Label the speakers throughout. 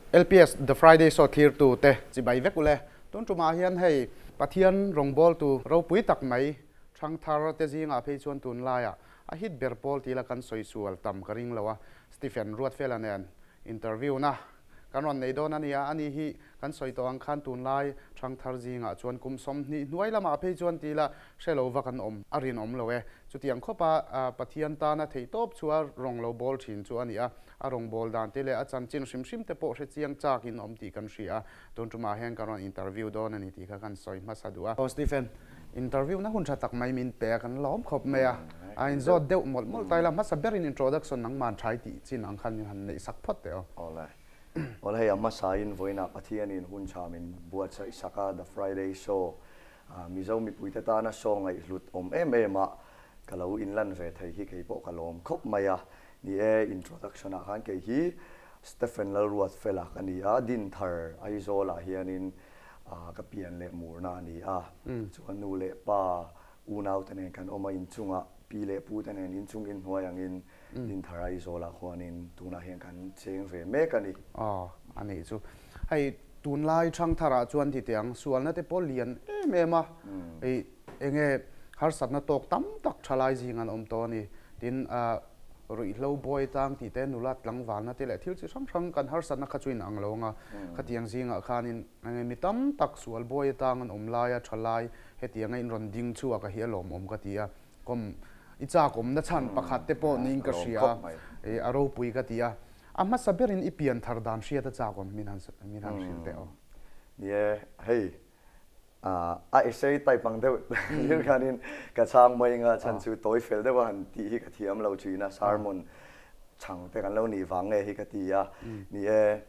Speaker 1: LPS The Friday Show thlirtu te chibai vek ule. Tun tumah hian hei Pathian rawngbawltu ropui tak mai Thangthar te zingah phei chuan tunlaiah a hit ber pawl tila kan sawi sual tam ka ring lo a, Stephen Ruatfela nen interview na kan rawn nei dawn a nia, ani hi kan sawi tawh ang khan tunlai Thangthar zingah chuan kum 20 hnuai lamah phei chuan tila hre lo va kan awm a rinawm lo e. Chutiang khawpa Pathian tana theih tawp chu a rawng lo bawl thin chu a ni a, a rawng bawl dan te leh a chanchin hrim hrim te pawh hre chiang chak in awm tih kan hria a, tun tumah hian kan rawn interview dawn a ni tih kha kan sawi hmasa duh a. Aw Stephen, Interview na hun tha tak mai min pe a, kan lawm khawp mai a. A inzawt deuh mawlh mawlh ta ila, hmasa berin introduction nangman thai tih chin ang khan min han neih sak phawt teh aw.
Speaker 2: Awle. Awle hei a hmasain vawiinah Pathianin hun tha min buatsaih sak a, The Friday Show, Mizo mipuite tana show ngaihhlut awm em em a, ka lo inlan ve thei hi kei pawh ka lawm khawp mai a. Ni e, introduction ah khan kei hi Stephen Lalruatfela ka ni a, Dinthar Aizawl ah hianin Ka pian leh murna a ni a, chuan nu leh pa unau te nen kan awm a, inchungah pi leh pu te nen inchung inhnuai angin Dinthar Aizawlah khuanin tunah hian kan cheng ve mek a ni.
Speaker 1: Aw, a nih chu. Hei tunlai Thangtharah chuan ti teh ang, sualna te pawh lian em em a, hei enge harsatna tawk tam tak thalai zing an awm tawh a ni. Tin, Ruihhlo buai tang tih te, nula tlangvalna te leh thil chi hrang hrang kan harsatna kha chu inang lo ang a. Khatiang zingah khanin mi tam tak sual buai atang an awm lai a, tha lai hetianga in rawn ding chhuak a hi a lawmawm ka ti a. Kawm i chak awmna chhan pakhat te pawh niin ka hria a, a ropui ka ti a. A hmasa berin i pian thar dan hriat a chak awm min han hrilh teh aw.
Speaker 2: Ni e, hei A essay type ang deuh hlir khanin ka chhang mai anga chhan chu tawi fel deuh a han tih hi ka thiam lo thin a, sermon chhang te kan lo nih vang nge hi ka ti a. Ni e,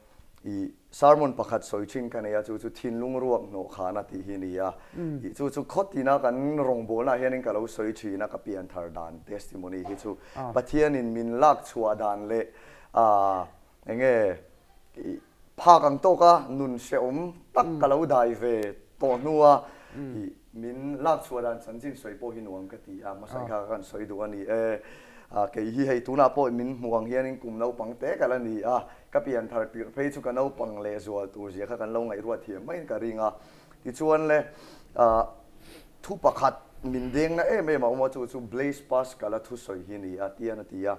Speaker 2: i sermon pakhat sawi thin ka nei a, chu chu thinlung ruak hnawh khana tih hi ni a. I chu chu khaw tina kan rawngbawlnaah hianin ka lo sawi thin a, ka pian thar dan testimony hi chu Pathianin min lak chhuah dan leh eng nge i phak ang tawk a, nun hrehawm tak ka lo dai ve tawh hnu a, i min lak chhuah dan chanchin sawi pawh hi nuam ka ti a, hmasa kha ka kan sawi duh a ni e. Kei hi hei tunah pawh min hmuh ang hianin kum naupang te ka la ni a, ka pian thar tirh phei chu ka naupang leh zual tur zia kha kan lo ngaihruat thiam maiin ka ring a. Tichuan le, thu pakhat min dengna em em a awm a, chu chu Blaise Pascal-a thusawi hi a ni a, tian a ti a.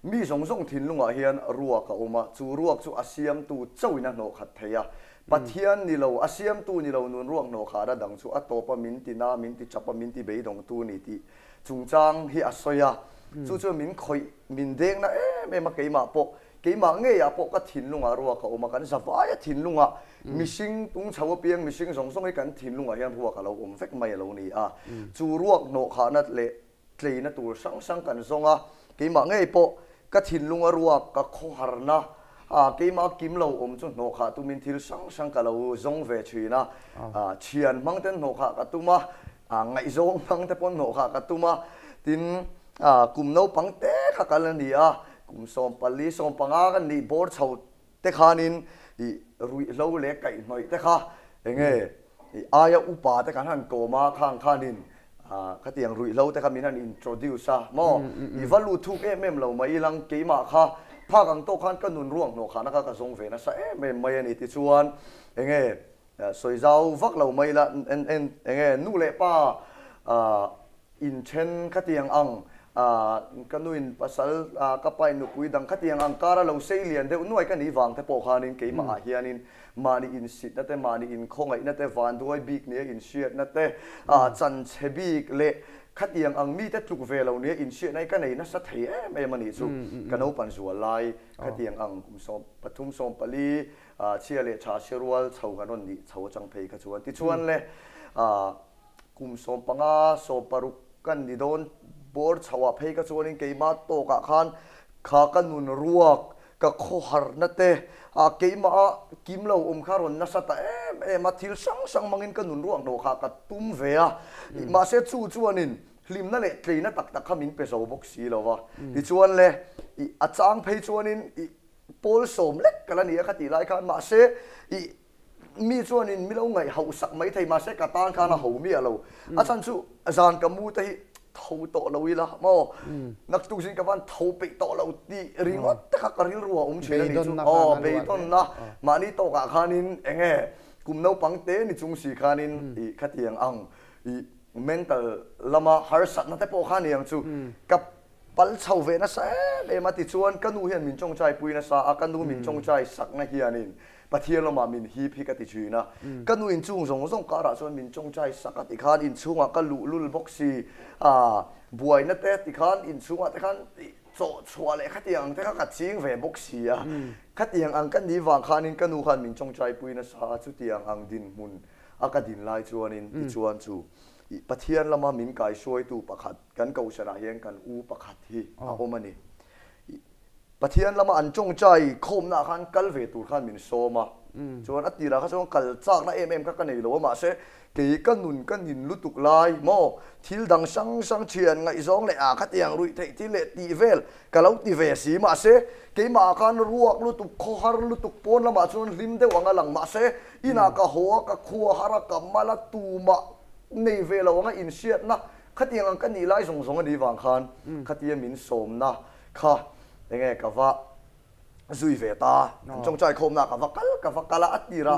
Speaker 2: Mi zawng zawng thinlungah hian ruak a awm a, chu ruak chu a siamtu chauhin a hnawhkhat thei a. Pathian ni lo, a siamtu ni lo nun ruak hnawhkhahna dang chu a tawp a, min ti na, min ti chap a, min ti beidawngtu ni tih chungchang hi a sawi a. Chu chu min khawih, min dengna em em a keimah pawh, keimah ngeiah pawh ka thinlungah ruak a awm a, kan zavaia thinlungah mihring tung chho apiang mihring zawng zawng hi kan thinlungah hian ruak a lo awm vek mai a lo ni a. Chu ruak hnawhkhahna leh tleina tur hrang hrang kan zawng a, keimah ngei pawh ka thinlung a ruak, ka khawharna a, keimah kim lo awm chu hnawhkhah tumin thil hrang hrang ka lo zawng ve thin a, thian hmang ten hnawhkhah ka tum a, ngaihzawng hmang te pawn hnawhkhah ka tum a, tin kum naupang te kha kal a ni a, kum 14, 15 kan nih bawr chho te khanin i ruihhlo leh kaihhnawih te kha enge i aia upa te kan han kawm a khang khanin khatiang ruihhlo te kha min han introduce a maw i va lut thuk em em lo mai ilang keimah kha phak ang tawk khan ka nun ruang hnawh khahna kha ka zawng ve nasa em em mai a ni tichuan enge sawi zau vak lo mai ila enge nu leh pa Inthen khatiang ang, ka nuin pasal, ka pain nupui dang khatiang ang kara lo sei lian deuh nuai ka nih vang te pawh khanin keimah ah hianin mahni insitna te, mahni inkhawngaihna te, vanduai bik nia inhriatna te, chanchhe bik leh khatiang ang mite tluk ve lo nia inhriatna hi ka nei nasa thei em em a nih chu. Ka naupan zual lai khatiang ang kum 13, 14 chhia leh tha hre rual chho kan rawn nih chho atang phei kha chuan tichuan le Kum 15, 16 kan ni dawn bawr chhoah phei ka chuanin keimah tawkah khan kha ka nun ruak, ka khawharna te, ah keimah a kim lo awm kha rawn nasa ta em em a, thil hrang hrang hmangin ka nun ruak hnawh kha ka tum ve a. Mahse chu chuanin hlimna leh tleina tak tak kha min pe zo bawk si lo va. Tichuan le, ih a chang phei chuanin ih pawl sawm lek ka la ni a ka tih lai khan mahse ih Mi chuanin mi lo ngaih hauh sak mai thei mahse ka tan khan a ho miah lo. A chhan chu zan ka mu te hi tho tho tawh lo ila maw naktuk zing ka van tho peih tawh lo tih ringawt te kha ka rilru a awm thin a nih chu aw beidawnna mahni tawkah khanin enge kum naupang te ni chung si khanin ih khatiang ang ih mental lama harsatna te pawh kha ni ang chu ka pal chho ve nasa em em a tichuan ka nu hian min tawngtai pui nasa a ka nu min tawngtai sakna hianin Pathian lamah min hip hi ka ti thin a, ka nu inchung zawng zawng karah chuan min tawngtai sak a tikhan inchhungah ka luh lul bawk si a, buaina te tikhan inchhungah te khan chawh chhuah leh khatiang ang te kha ka ching ve bawk si a, khatiang ang ka nih vang khanin ka nu khan min tawngtai pui nasa a, chutiang ang dinhmun a ka din lai chuanin tichuan chu Pathian lama min kaihruaitu pakhat kan kohhranah hian kan u pakhat hi a awm a ni. Pathian lama an tawngtai khawmnaah khan kal ve tur khan min sawm a, chuan a tirah kha chuan kal chakna em em kha ka nei lo a, mahse kei ka nun ka nin lutuk lai maw thil dang hrang hrang thian ngaihzawng leh ah khatiang ruih theih thil leh tih vel ka lo ti ve si, mahse keimahah khan ruak lutuk khawhar lutuk pawn lamah chuan hlim deuh ang a lang, mahse inah ka haw a ka khua har a ka mal a tumah nei ve lo anga inhriatna khatiang ang ka nih lai zawng zawng a nih vang khan khatia min sawmna Kha, enge ka va zui ve ta, an tawngtai khawmna ka va kal, ka va kal a, a tir a,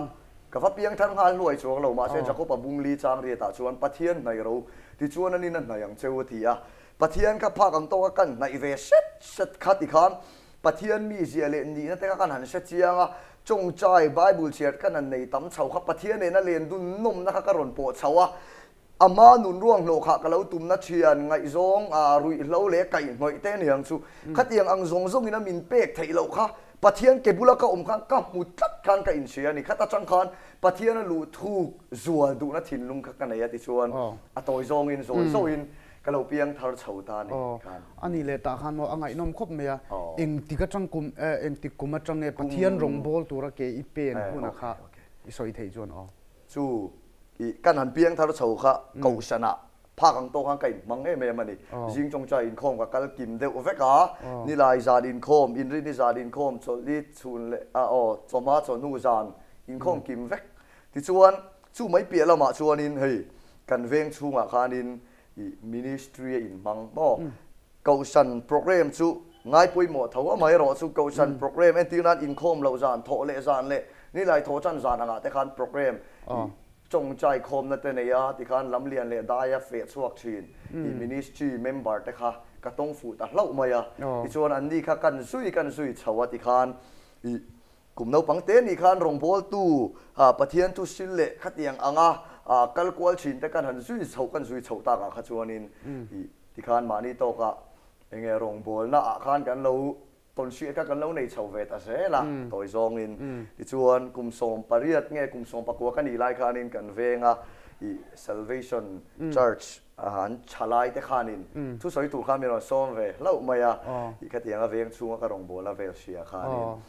Speaker 2: ka va piang thar nghal hnuai chuang lo, mahse Jakob-a bungli chang riatah chuan Pathian hnaih ro, tichuan an in a hnaih ang cheu a ti a, Pathian kha phak ang tawka kan hnaih ve set set kha tikhan Pathian mizia leh nihna te kha kan han hre chiang a, tawngtai Bible chhiar kan han nei tam chho kha Pathian nena len dun nawmna kha ka rawn pawh chho a, Ama nun ruang hlawh kha ka lo tumna thian ngaihzawng a ruihhlo leh kaihhnawih te aniang chu. Khatiang ang zawng zawngin a min pek theih loh kha Pathian ke bula ka awm khan ka hmu tlat khan ka inhria a ni. Khat atang khan Pathian a luh thuk zual duhna thinlung kha ka nei a tichuan a tawi zawngin zawi zawiin ka lo piang thar chho ta a ni khan.
Speaker 1: A nih leh tah khan maw a ngaihnawm khawp mai a, engtik atang kum engtik kum atang nge Pathian rawngbawl tura ke i pen huna kha i sawi theih chuan aw.
Speaker 2: Chu i kan han piang thar chho kha kohhranah phak ang tawk khan ka inhmang em em a ni. Zing tawngtai inkhawm ka kal kim deuh vek a, nilai zan inkhawm, inrini zan inkhawm, chawlhli chhun leh a aw chawhma chawhnu zan inkhawm kim vek. Tichuan chu mai piah lamah chuanin hei kan veng chhungah khanin i ministry a inhmang maw? Kohhran program chu ngai pawimawh tho a, amaherawhchu Kohhran program entir nan inkhawm loh zan, thawh leh zan leh nilai thawh chan zan angah te khan program i tawngtai khawmna te nei a, tikhan lamlian leh daia feh chhuak thin i ministry member te kha ka tawng fuh ta hlauh mai a, tichuan anni kha kan zui kan zui chho a tikhan i Kum naupang te nih khan rawngbawltu Pathian chu sil leh khatiang anga kal kual thin te kan han zui chhoh kan zui chhoh takah kha chuanin ih tikhan mahni tawkah enge rawngbawlna ah khan kan lo tawnhriat kha kan lo nei chho ve ta zel a tawi zawngin tichuan kum 18 nge kum 19 ka nih lai khanin kan venga ih Salvation Church an thalai te khanin thusawi tur khan min rawn sawm ve hlauh mai a ih khatianga veng chhunga ka rawngbawlna vel hria khanin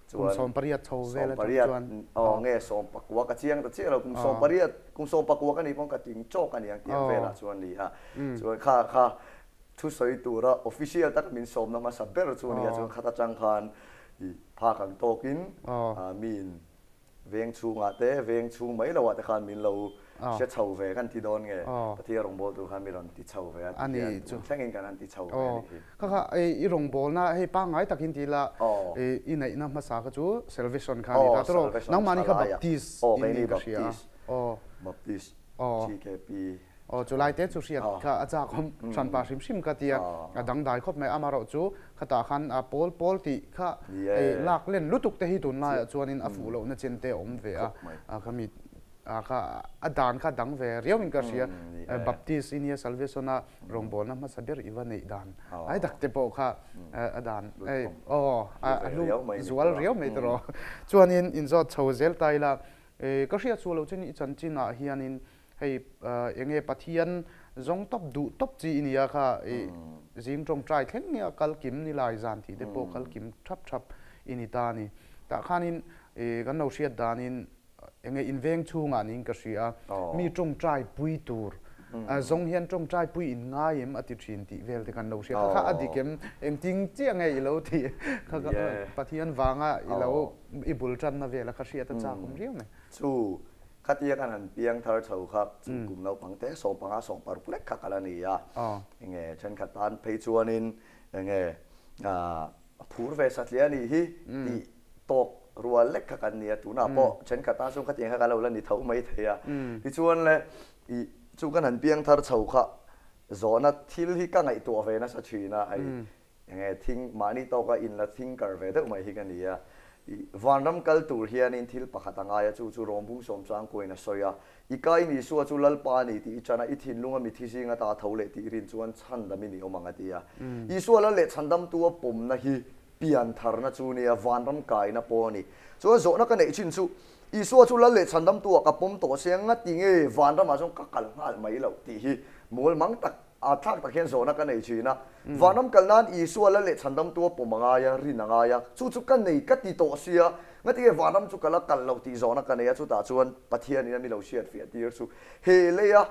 Speaker 1: Kum 18 chho vel atang chuan.
Speaker 2: Aw nge 19 ka chiang ta chiah lo kum 18 kum 19 ka nih pawn ka ting chawk a niang tiang velah chuan ni a. Chuan kha kha thusawi tura official tak min sawmna hmasa ber chu a nia chuan khat atang khan i phak ang tawkin miin Veng chhungah te, veng chhung mai loah te khan min lo hre chho ve kan ti dawn nge? Pathian rawngbâwl tur khan mi rawn ti chho ve a ti hian tun thlengin kan han ti chho ve a nih hi.
Speaker 1: Kha kha i rawngbâwlna hei pangngai takin ti ila i neihna hmasa kha chu Salvation kha a ni ta tawh. Nangmahni kha Baptist in niin ka hria
Speaker 2: a. Baptist TKP.
Speaker 1: Aw chu lai te chu hriat kha a chak awm hran pah hrim hrim ka tia a dangdai khawp mai amaherawh chu khatah khan a pawl pawl tih kha hei lak len lutuk te hi tunlaiah chuanin a fuh lohna chen te a awm ve a khami kha a dan kha dang ve riau in ka hria Baptist i nia Salvation a rawngbawlna hmasa ber i va neih dan ai tak te pawh kha a dan hei aw a hlu zual riau mai tawh chuanin inzawt chho zel ta ila ka hriat sual loh chuan i chanchinah hianin Hei enge Pathian zawng tawp duh tawp chi i nia kha i zing tawngtai thleng nia kal kim ni lai zan tih te pawh kal kim thap thap i ni ta a ni. Tah khanin kan lo hriat danin enge inveng chhungah niin ka hria a, mi tawngtai pui tur zawng hian tawngtai pui in ngai em a ti thin tih vel te kan lo hria. Kha kha a dik em? Engtin chiah nge i lo tih? Kha kha Pathian vanga i lo i bul tanna vela kha hriat a chak awm riau mai.
Speaker 2: Chu. Khatia kan han piang thar chho kha chu kum naupang te 15 16 lek kha ka la ni a. Enge thenkhat tan phei chuanin enge phur ve satliah a nih hi tih tawk rual lek kha kan ni a. Tunah pawh thenkhat tan chuan khatiang kha kan lo la ni tho mai thei a. Tichuan le ih chu kan han piang thar chho kha zawhna thil hi ka ngaihtuah ve nasa thin a. Hei Enge thing mahni tawka in la thing kar ve deuh mai hi ka ni a. I vanram kal tur hianin thil pakhat a ngai a, chu chu Rawmbung Sawmchangkuain a sawi a. I kai Isua chu Lalpa a ni tih i chan a, i thinlunga mithi zinga ta tho leh tih rin chuan chhandam i ni awm ang a ti a. Isua lal leh chhandamtu a pawmna hi pian tharna chu nia, vanram kaina pawh a ni. Chuan zawhna ka neih chin chu, Isua chu lal leh chhandamtu ah ka pawm tawh sia, ngati nge vanramah chuan ka kal nghal mai loh tih hi mual mang tak A thlak tak hian zawhna ka nei thin a. Vanram kal nan Isua la leh chhandamtu a pawm a ngai a, rin a ngai a. Chu chu ka nei ka ti tawh sia, ngatinge vanram chu ka la kal loh tih zawhna ka nei a, chutah chuan Pathianin a mi lo hriat fiah tir chu he leia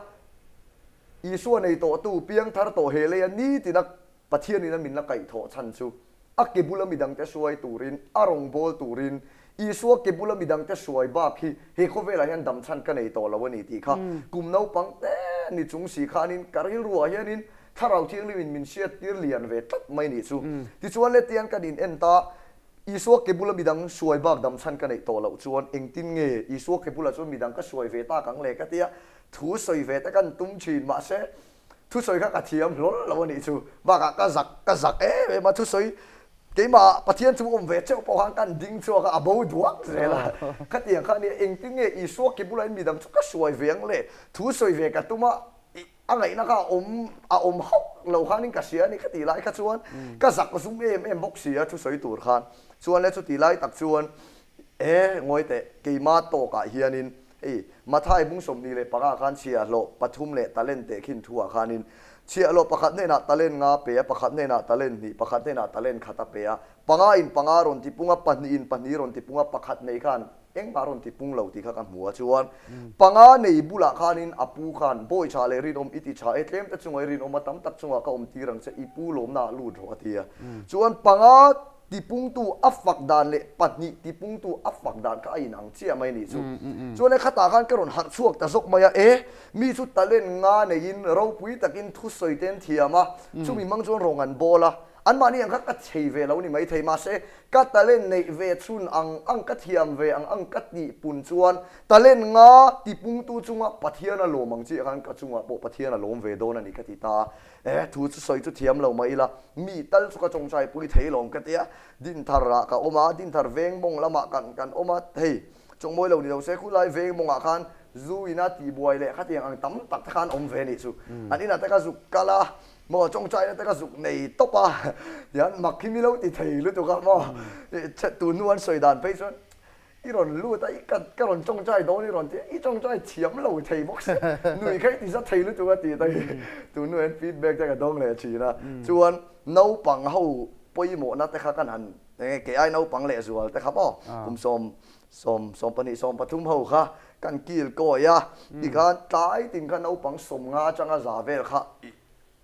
Speaker 2: Isua nei tawhtu, piangthar tawh he leia nitina Pathianin a min la kaihthawh chhan chu a ke bula midangte hruai turin, a rawngbâwl turin, Isua ke bula midangte hruai bâk hi he khawvelah hian dam chhan ka nei tawh lo a ni tih kha kum naupang te ni chung si khanin ka rilruah hianin Thlarau Thianghlimin min hriattir lian ve tlat mai nih chu. Tichuan le tian kan in en ta, Isua ke bula midang hruai bâk dam chhan ka neih tawh loh chuan engtin nge Isua ke bulah chuan midang ka hruai ve tak ang le ka tia thu sawi ve te kan tum thin mahse Thusawi kha ka thiam hlawl lo a nih chu. Bakah ka zak ka zak em em a, thusawi keimah Pathian chu awm ve cheuh pawh khan kan ding chhuak a, a bo duak zel a. Khatiang kha nia engtin nge Isua ke bulah in midang chu ka hruai ve ang le, thusawi ve ka tum a, a ngaihna kha a awm a awm hauh lo khanin ka hria a ni khatih lai kha chuan ka zak zum em em bawk si a thusawi tur khan. Chuan le chutih lai tak chuan e ngawi teh keimah tawkah hianin Hei, Mathai bung 25 khan chhiahhlawh pathum leh talent teh khin thuah khanin chhiahhlawh pakhat hnenah talent nga pe a, pakhat hnenah talent hnih, pakhat hnenah talent khat a pe a, panga in panga rawn ti pung a, pahnih in pahnih rawn ti pung a, pakhat nei khan engmah rawn ti pung lo tih kha ka hmu a. Chuan panga nei bulah khanin a pu khan bawi tha leh rinawm i ti tha e, tlem te chungah i rinawm a, tam tak chungah ka awm tir ang che, i pu lawmna ah lut rawh a ti a. Chuan panga Tipungtu a fak dan leh pahnih tipungtu a fak dan kha a inang chiah mai nih chu. Chuan he khatah khan ka rawn harh chhuak ta zawk mai a, e, mi chu talent nga neiin ropui takin thusawi te an thiam a, chumi hmang chuan rawng an bawl a, anmahni ang kha ka chei ve lo ni maithei, mahse ka talent neih ve chhun ang ang ka thiam ve ang ang ka tih pun chuan talent nga tipungtu chunga Pathian a lawm ang chiah khan ka chungah pawh Pathian a lawm ve dawn a ni ka ti ta a. E, thu chu sawi chu thiam lo mah ila, mi tal chu ka tawngtai pui thei lawm ka ti a, Dinthar ah ka awm a, Dinthar veng mawng lamah kan kan awm a, hei chawngmawi lo ni lo se khulai veng mawngah khan zu ina tihbuai leh khatiang ang tam tak te khan awm ve nih chu. An inah te ka zuk kal a, maw tawngtaina te ka zuk nei tawp a, tihian mak hi mi lo ti thei lutuk a maw, tun hnu an sawi dan phei chuan I rawn lut a, i ka ka rawn tawngtai dawn i rawn ti a, i tawngtai thiam lo thei bawk si, nui kha i ti za thei lutuk a tih te hi tun hnu hian feedback te ka dawng leh thin a. Chuan naupang ho pawimawhna te kha kan han eng nge kei ai naupang leh zual te kha maw kum sawm sawm sawm pahnih sawm pathum ho kha kan kil kawi a, tikhan tlai tin kha naupang 50 atanga za vel kha i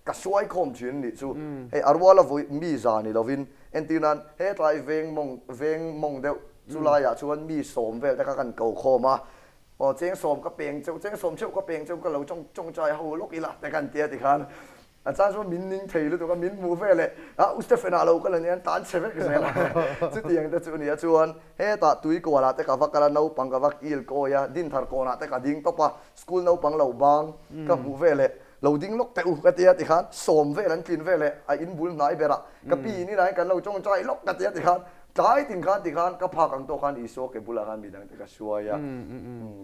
Speaker 2: Ka suai khawm thin nih chu hei a ruala vawi mi za ni lovin entir nan he tlai veng mawng veng mawng deuh chu laiah chuan mi 10 vel te kha kan ko khawm a, aw cheng 10 ka peng cheuh cheng 10 cheuh ka peng cheuh ka lo tawng tawngtai ho lawk ila te kan tia tikhan a chang chuan min ning thei lutuk a min hmuh vel leh a u Stephen-a lo kal anian tan chhe vek zel a chutiang te chu a ni a chuan hetah tui kualah te ka va kal a naupang ka va kil kawi a dinthar kawnah te ka ding tawp a school naupang lo bang ka hmuh vel leh Lo ding lawk teh u ka tia tikhan 10 vel an tlin vel leh a in bul hnai berah ka pi in inah hian kan lo tawngtai lawk ka tia tikhan tlai tin khan tikhan ka phak ang tawh khan Isua ke bulah khan midang te ka hruai a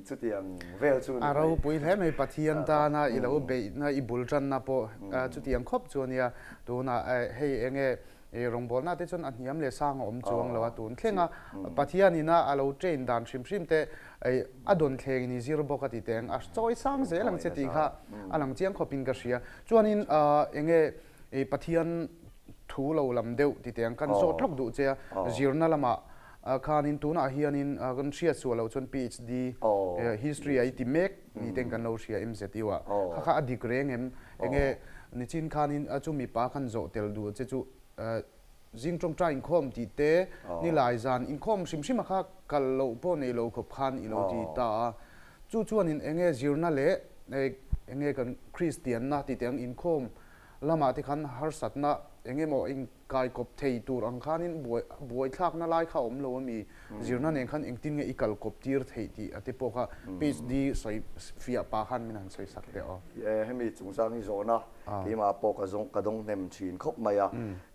Speaker 2: chutiang vel chu ni
Speaker 1: mai. A ropui hle mai Pathian tana i lo beihna i bul tanna pawh chutiang khawp chu a nia tunah hei enge rawngbawlna te chuan a hniam leh sang a awm chuang lo a tun thleng a Pathian ina a lo train dan hrim hrim te a dawn thleng in i zir bawk a ti teng a chawi sang zel ang che tih kha a lang chiang khawp in ka hria chuanin enge Pathian thu lo lam deuh ti teng kan zawt lawk duh che a zirna lamah khanin tunah hianin kan hriat suah loh chuan PhD history a i ti mek ni ten kan lo hria MZU ah kha kha a dik reng em enge nichin khanin chu mipa khan zawh tel duh che chu Zing tawngtai inkhawm tih te, nilai zan inkhawm hrim hrim a kha kal loh pawh nei lo khawp khan i lo ti ta a. Chu chuanin enge zirna leh enge kan Kristianna tih te ang inkhawm lamah te khan harsatna enge maw inkai kawp thei tur ang khanin buai buaithlakna lai kha a awm lo ami? Zirna nen khan engtin nge i kal kawp tir theih tih a te pawh kha PhD sawi fiah pah khan min han sawi sak teh aw.
Speaker 2: Ie, hemi chungchang hi zawhna keimah pawh ka zawng ka dawng hnem thin khawp mai a.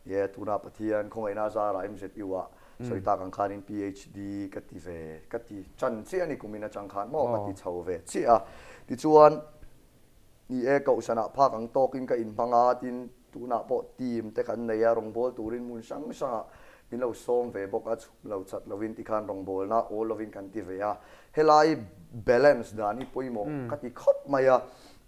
Speaker 2: Ie, tunah Pathian khawngaihna zarah MZU-ah Sawi tak ang khanin PhD ka ti ve, ka ti chan chiah a ni kumin atang khan maw ka ti chho ve chiah a. Tichuan, ni e, kohhranah phak ang tawkin ka inhmang a, tin tunah pawh team te kan nei a, rawngbâwl turin hmun hrang hrangah min lo sawm ve bawk a, chhum lo chat lovin tikhan rawngbâwlna awl lovin kan ti ve a. Helai balance dan hi pawimawh ka ti khawp mai a,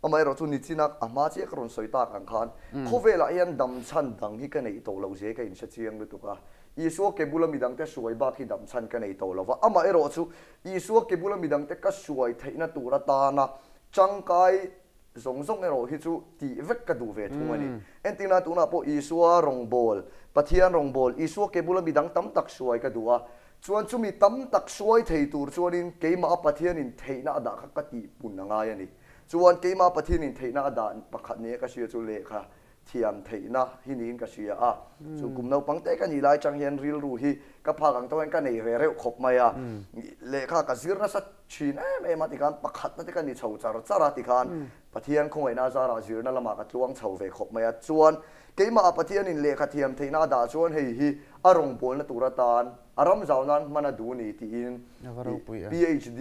Speaker 2: amaherawh chu nichina a hma chiah ka rawn sawi tak ang khan khawvelah hian dam chhan dang hi ka neih tawh loh zia ka inhre chiang lutuk a. Isua ke bula midangte hruai bak hi dam chhan ka nei tawh lo va, amaherawh chu Isua ke bula midangte ka hruai theihna tur atana tangkai zawng zawng erawh hi chu tih vek ka duh ve thung a ni. Entirna tunah pawh Isua rawngbâwl, Pathian rawngbâwl, Isua ke bula midang tam tak hruai ka duh a, chuan chumi tam tak hruai thei tur chuanin keimaha Pathianin theihna a dah kha ka tihpun a ngai a ni. Chuan keimaha Pathianin theihna a dah pakhat nia ka hria chu lehkha thiam theihna hi niin ka hria a, chu kum naupang te ka nih lai chang hian rilru hi ka phak ang tawh hian ka nei ve reuh khawp mai a, lehkha ka zir nasa thin em em a tikhan pakhatna te ka ni chho char char a tikhan Pathian khawngaihna a zarah zirna lamah ka tluang chho ve khawp mai a, chuan keimah ah Pathianin lehkha thiam theihna a dah chuan hei hi a rawngbawlna tur atan a ram zau nan hman a duh ni tiin PhD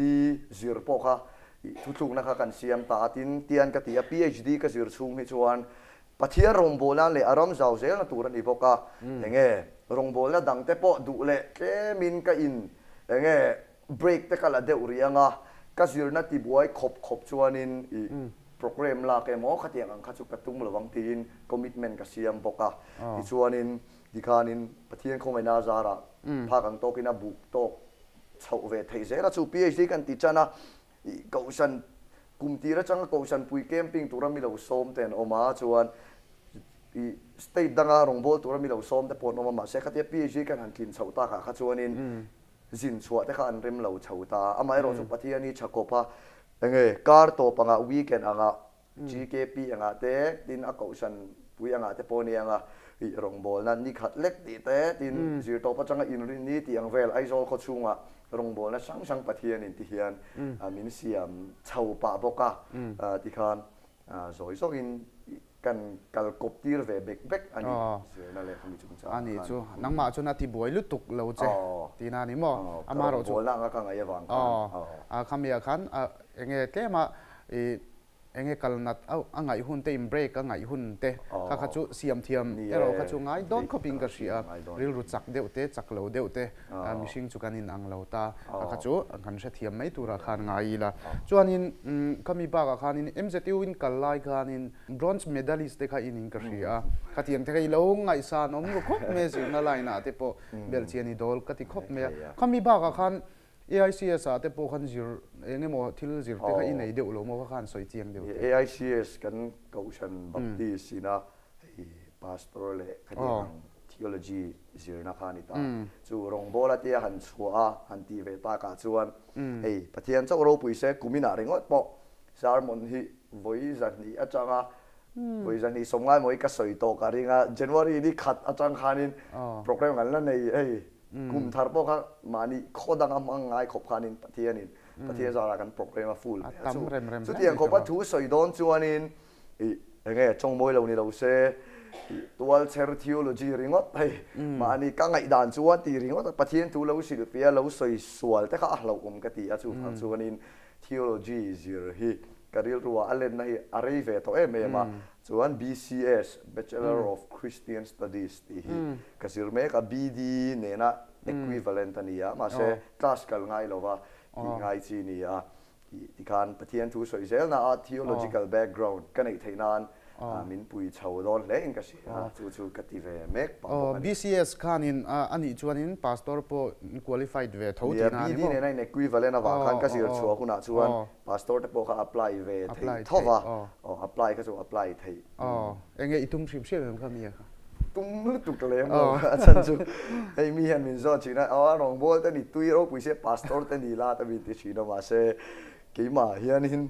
Speaker 2: zir pawh kha Thuthlukna kha kan siam ta a, tin, tian ka ti a, PhD ka zir chhung hi chuan Pathian rawngbawlna leh a ram zau zelna tur a ni bawk a, enge rawngbawlna dang te pawh duh leh tlemin ka in enge break te ka la deuh rih ang a, ka zirna tibuai khawp khawp chuanin i program lak emaw khatiang ang kha chu ka tum lo ang tiin commitment ka siam bawk a, tichuanin tikhanin Pathian khawngaihna zarah phak ang tawkin a buk tawk chhoh ve theih zel a, chu PhD kan ti tan a, ih kohhran kum tir atanga kohhran pui camping tura mi lo sawm te an awm a, chuan ih state danga rawngbâwl tura mi lo sawm te pawh an awm a, mahse khatia PhD kan han tlin chhoh takah kha chuanin zin chhuah te kha an rem lo chho ta a, amaherawh chu Pathian hi tha kawp a, enge kar tawp anga weekend anga GKP angah te, tin a kohhran pui angah te pawh a ni ang a, ih rawngbawlna ni khat lek tih te, tin zirtawp atanga inrin ni tih ang vel Aizawl khaw chhungah rawngbawlna hrang hrang Pathianin ti hian min siam chho pah bawk a, tikhan zawi zawkin kan kal kawp tir ve bek bek a ni zirna leh khami chungchang
Speaker 1: ah khan. A ni chu, nangmah chuan a ti buai lutuk lo che tihna a ni maw?
Speaker 2: Ka rawngbawlna anga ka ngaih avang
Speaker 1: khan. Khamiah khan enge tlema ih Enge kal nat a ngaih hun te, in break a ngaih hun te kha kha chu siam thiam erawh kha chu ngai dawn khawp in ka hria. Rilru chak deuh te, chak lo deuh te mihring chu kan in ang lo ta. Kha kha chu kan hrethiam mai turah khan ngai ila. Chuanin khami bakah khanin MZU in kal lai khanin bronze medalist te kha in in ka hria. Khatiang te kha i lo ngaihsan awm ru khawp mai a zirna line ah te pawh belhchian i dawl ka ti khawp mai a. Khami bakah khan AICS ah te pawh khan zir eng emaw thil zir te kha i nei deuh lo maw kha khan sawi chiang deuh
Speaker 2: teh. AICS kan Kohhran Baptist ina hei Pastor leh khatiang ang Theology zirna kha a ni ta. Chu rawngbawla tia han chhuah a han tih ve takah chuan hei Pathian chauh ropui se kuminah ringawt pawh sermon hi vawi zahnih atanga vawi zahnih sawmngai maw hi ka sawi tawh ka ring a, January ni khat atang khanin program kan la nei hei. Kum thar pawh kha mahni khaw danga hmang ngai khawp khanin Pathianin Pathian zarah kan program a full ve a chu. Chutiang khawpa thu sawi dawn chuanin ih enge tawngmawi lo ni lo se ih tualchher theology ringawt hei mahni ka ngaihdan chuan tih ringawt a Pathian thu lo hrilh pia lo sawi sual te kha a hlauhawm ka ti a chuvang chuanin theology zir hi ka rilruah a lenna hi a rei ve tawh em em a Chuan BCS, Bachelor of Christian Studies, tih hi ka zir mek a, BD nena equivalent a ni a, mahse class kal ngai lova tih ngai chi ni a. Tikhan Pathian thu sawi zelna a theological background ka neih theih nan min pui chho dawn hle in ka hria a, chu chu ka ti ve mek pah bawk a ni.
Speaker 1: BCS khanin a nih chuanin Pastor pawh qualified ve tho
Speaker 2: tihna a ni maw? BD nena in equivalent avang khan ka zir chhuah hunah chuan Pastor te pawh kha apply ve theih tho va, aw apply kha chu apply theih.
Speaker 1: Aw, enge i tum hrim hrim em kha mi a kha?
Speaker 2: Tum lutuk lem lo a chhan chu hei mi hian min zawt thin a, aw a rawngbâwl te ni tui ropui sia pastor te ni la ta min ti thin a mahse Keimah hianin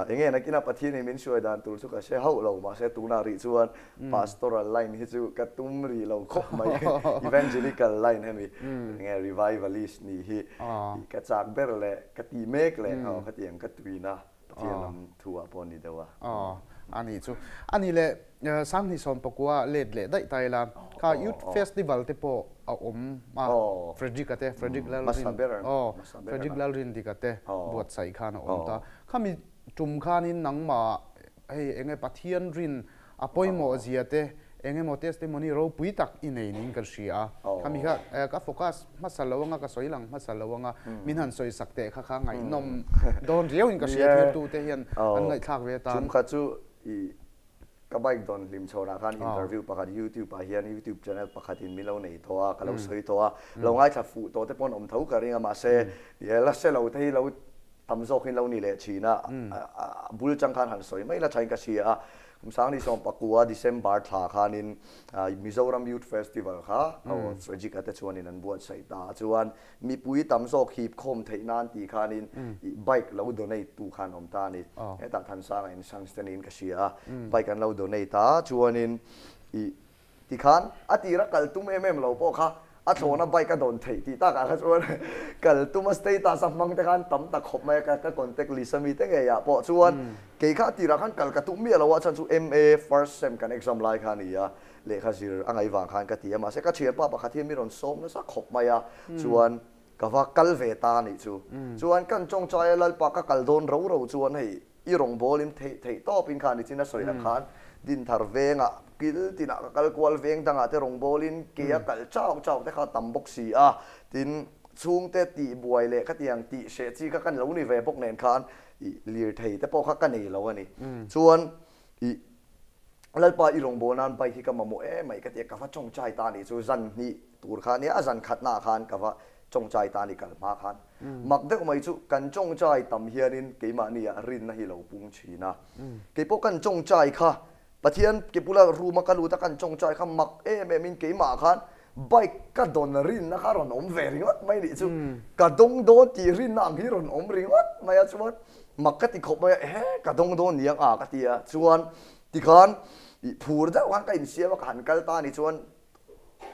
Speaker 2: eng nge nakinah Pathianin min hruai dan tur chu ka hre hauh lo, mahse tunah rih chuan pastoral line hi chu ka tum rih lo khawp mai. Evangelical line hemi eng nge revivalist nih hi ka chak ber leh ka ti mek leh khatiang ka tuina Pathian lam thu ah pawh a ni deuh a.
Speaker 1: Aw, a nih chu. A nih leh Sanghni Sawmpakua let leh daih ta ila, kha Youth Festival te pawh a awm a, Frederick-a te, Frederick Lalrin, aw, Frederick Lalrindika te buatsaih khan a awm ta. Khami tum khanin nangmah hei enge Pathian rin a pawimawh zia te eng emaw testimony ropui tak i nei niin ka hria a. Khami kha ka focus hmasa lo anga ka sawi lang hmasa lo anga min han sawi sak teh kha kha ngaihnawm dawn riauin ka hria thirtute hian an ngaihthlak ve atan.
Speaker 2: Chum kha chu i ka bike dawn hlim chhawnah khan interview pakhat youtube ah hian youtube channel pakhatin min lo nei tawh a, ka lo sawi tawh a, lo ngaithla fuh tawh te pawh an awm tho ka ring a mahse la hre lo te hi lo tam zawkin lo ni leh thin a, a bul chang khan han sawi mai la thain ka hria a. Kum Sangni Sawmpakua December thla khanin Mizoram Youth Festival kha Frederick-a te chuanin an buatsaih ta a, chuan mipui tam zawk hip khawm theih nan tih khanin bike lo donate tu khan awm ta a ni. Hetah Thansanga in Sangste te niin ka hria a, bike an lo donate a, chuanin Tikhan a tira kal tum em em lo pawh kha a thlawna bike a dawn theih tih takah kha chuan kal tuma status a hmang te khan tam tak khawp mai a, ka contact list a mi te ngeiah pawh chuan kei kha a tirah khan kal ka tum miah lo a, chhan chu MA first sem kan exam lai kha a ni a, lehkha zir a ngaih vang khan ka ti a, mahse ka thianpa pakhat hian mi rawn sawm nasa khawp mai a, chuan ka va kal ve ta a nih chu. Chuan kan tawngtaia Lalpa ka kal dawn ro ro chuan hei I rawngbawlin theih theih tawpin khan i chin a sawi ang khan Dinthar vengah kil tinah ka kal kual veng dangah te rawngbawlin ke a kal chau chau te kha a tam bawk si a, tin chhungte tih buai leh khatiang tih hreh chi kha ka lo ni ve bawk nen khan i lirthei te pawh kha ka nei lo a ni. Chuan i Lalpa i rawngbâwl nan bike hi ka mamawh em mai ka ti a, ka va tawngtai ta a nih chu zan hnih tur kha nia a zan khatnaah khan ka va tawngtai ta a ni kal hma khan. Mak deuh mai chu kan tawngtai tam hianin keimahnia rinna hi lo pung thin a. Keipawh kan tawngtai kha Pathian ke bula room a ka lut a kan tawngtai kha mak em em in keimah khan bike ka dawn rinna kha rawn awm ve ringawt mai nih chu. Ka dawng dawn tih rinna ang hi rawn awm ringawt mai a chuan mak ka ti khawp mai a, ehe ka dawng dawn ni ang a ka ti a chuan tikhan ih phur deuh khan ka insiam a ka han kal ta ni chuan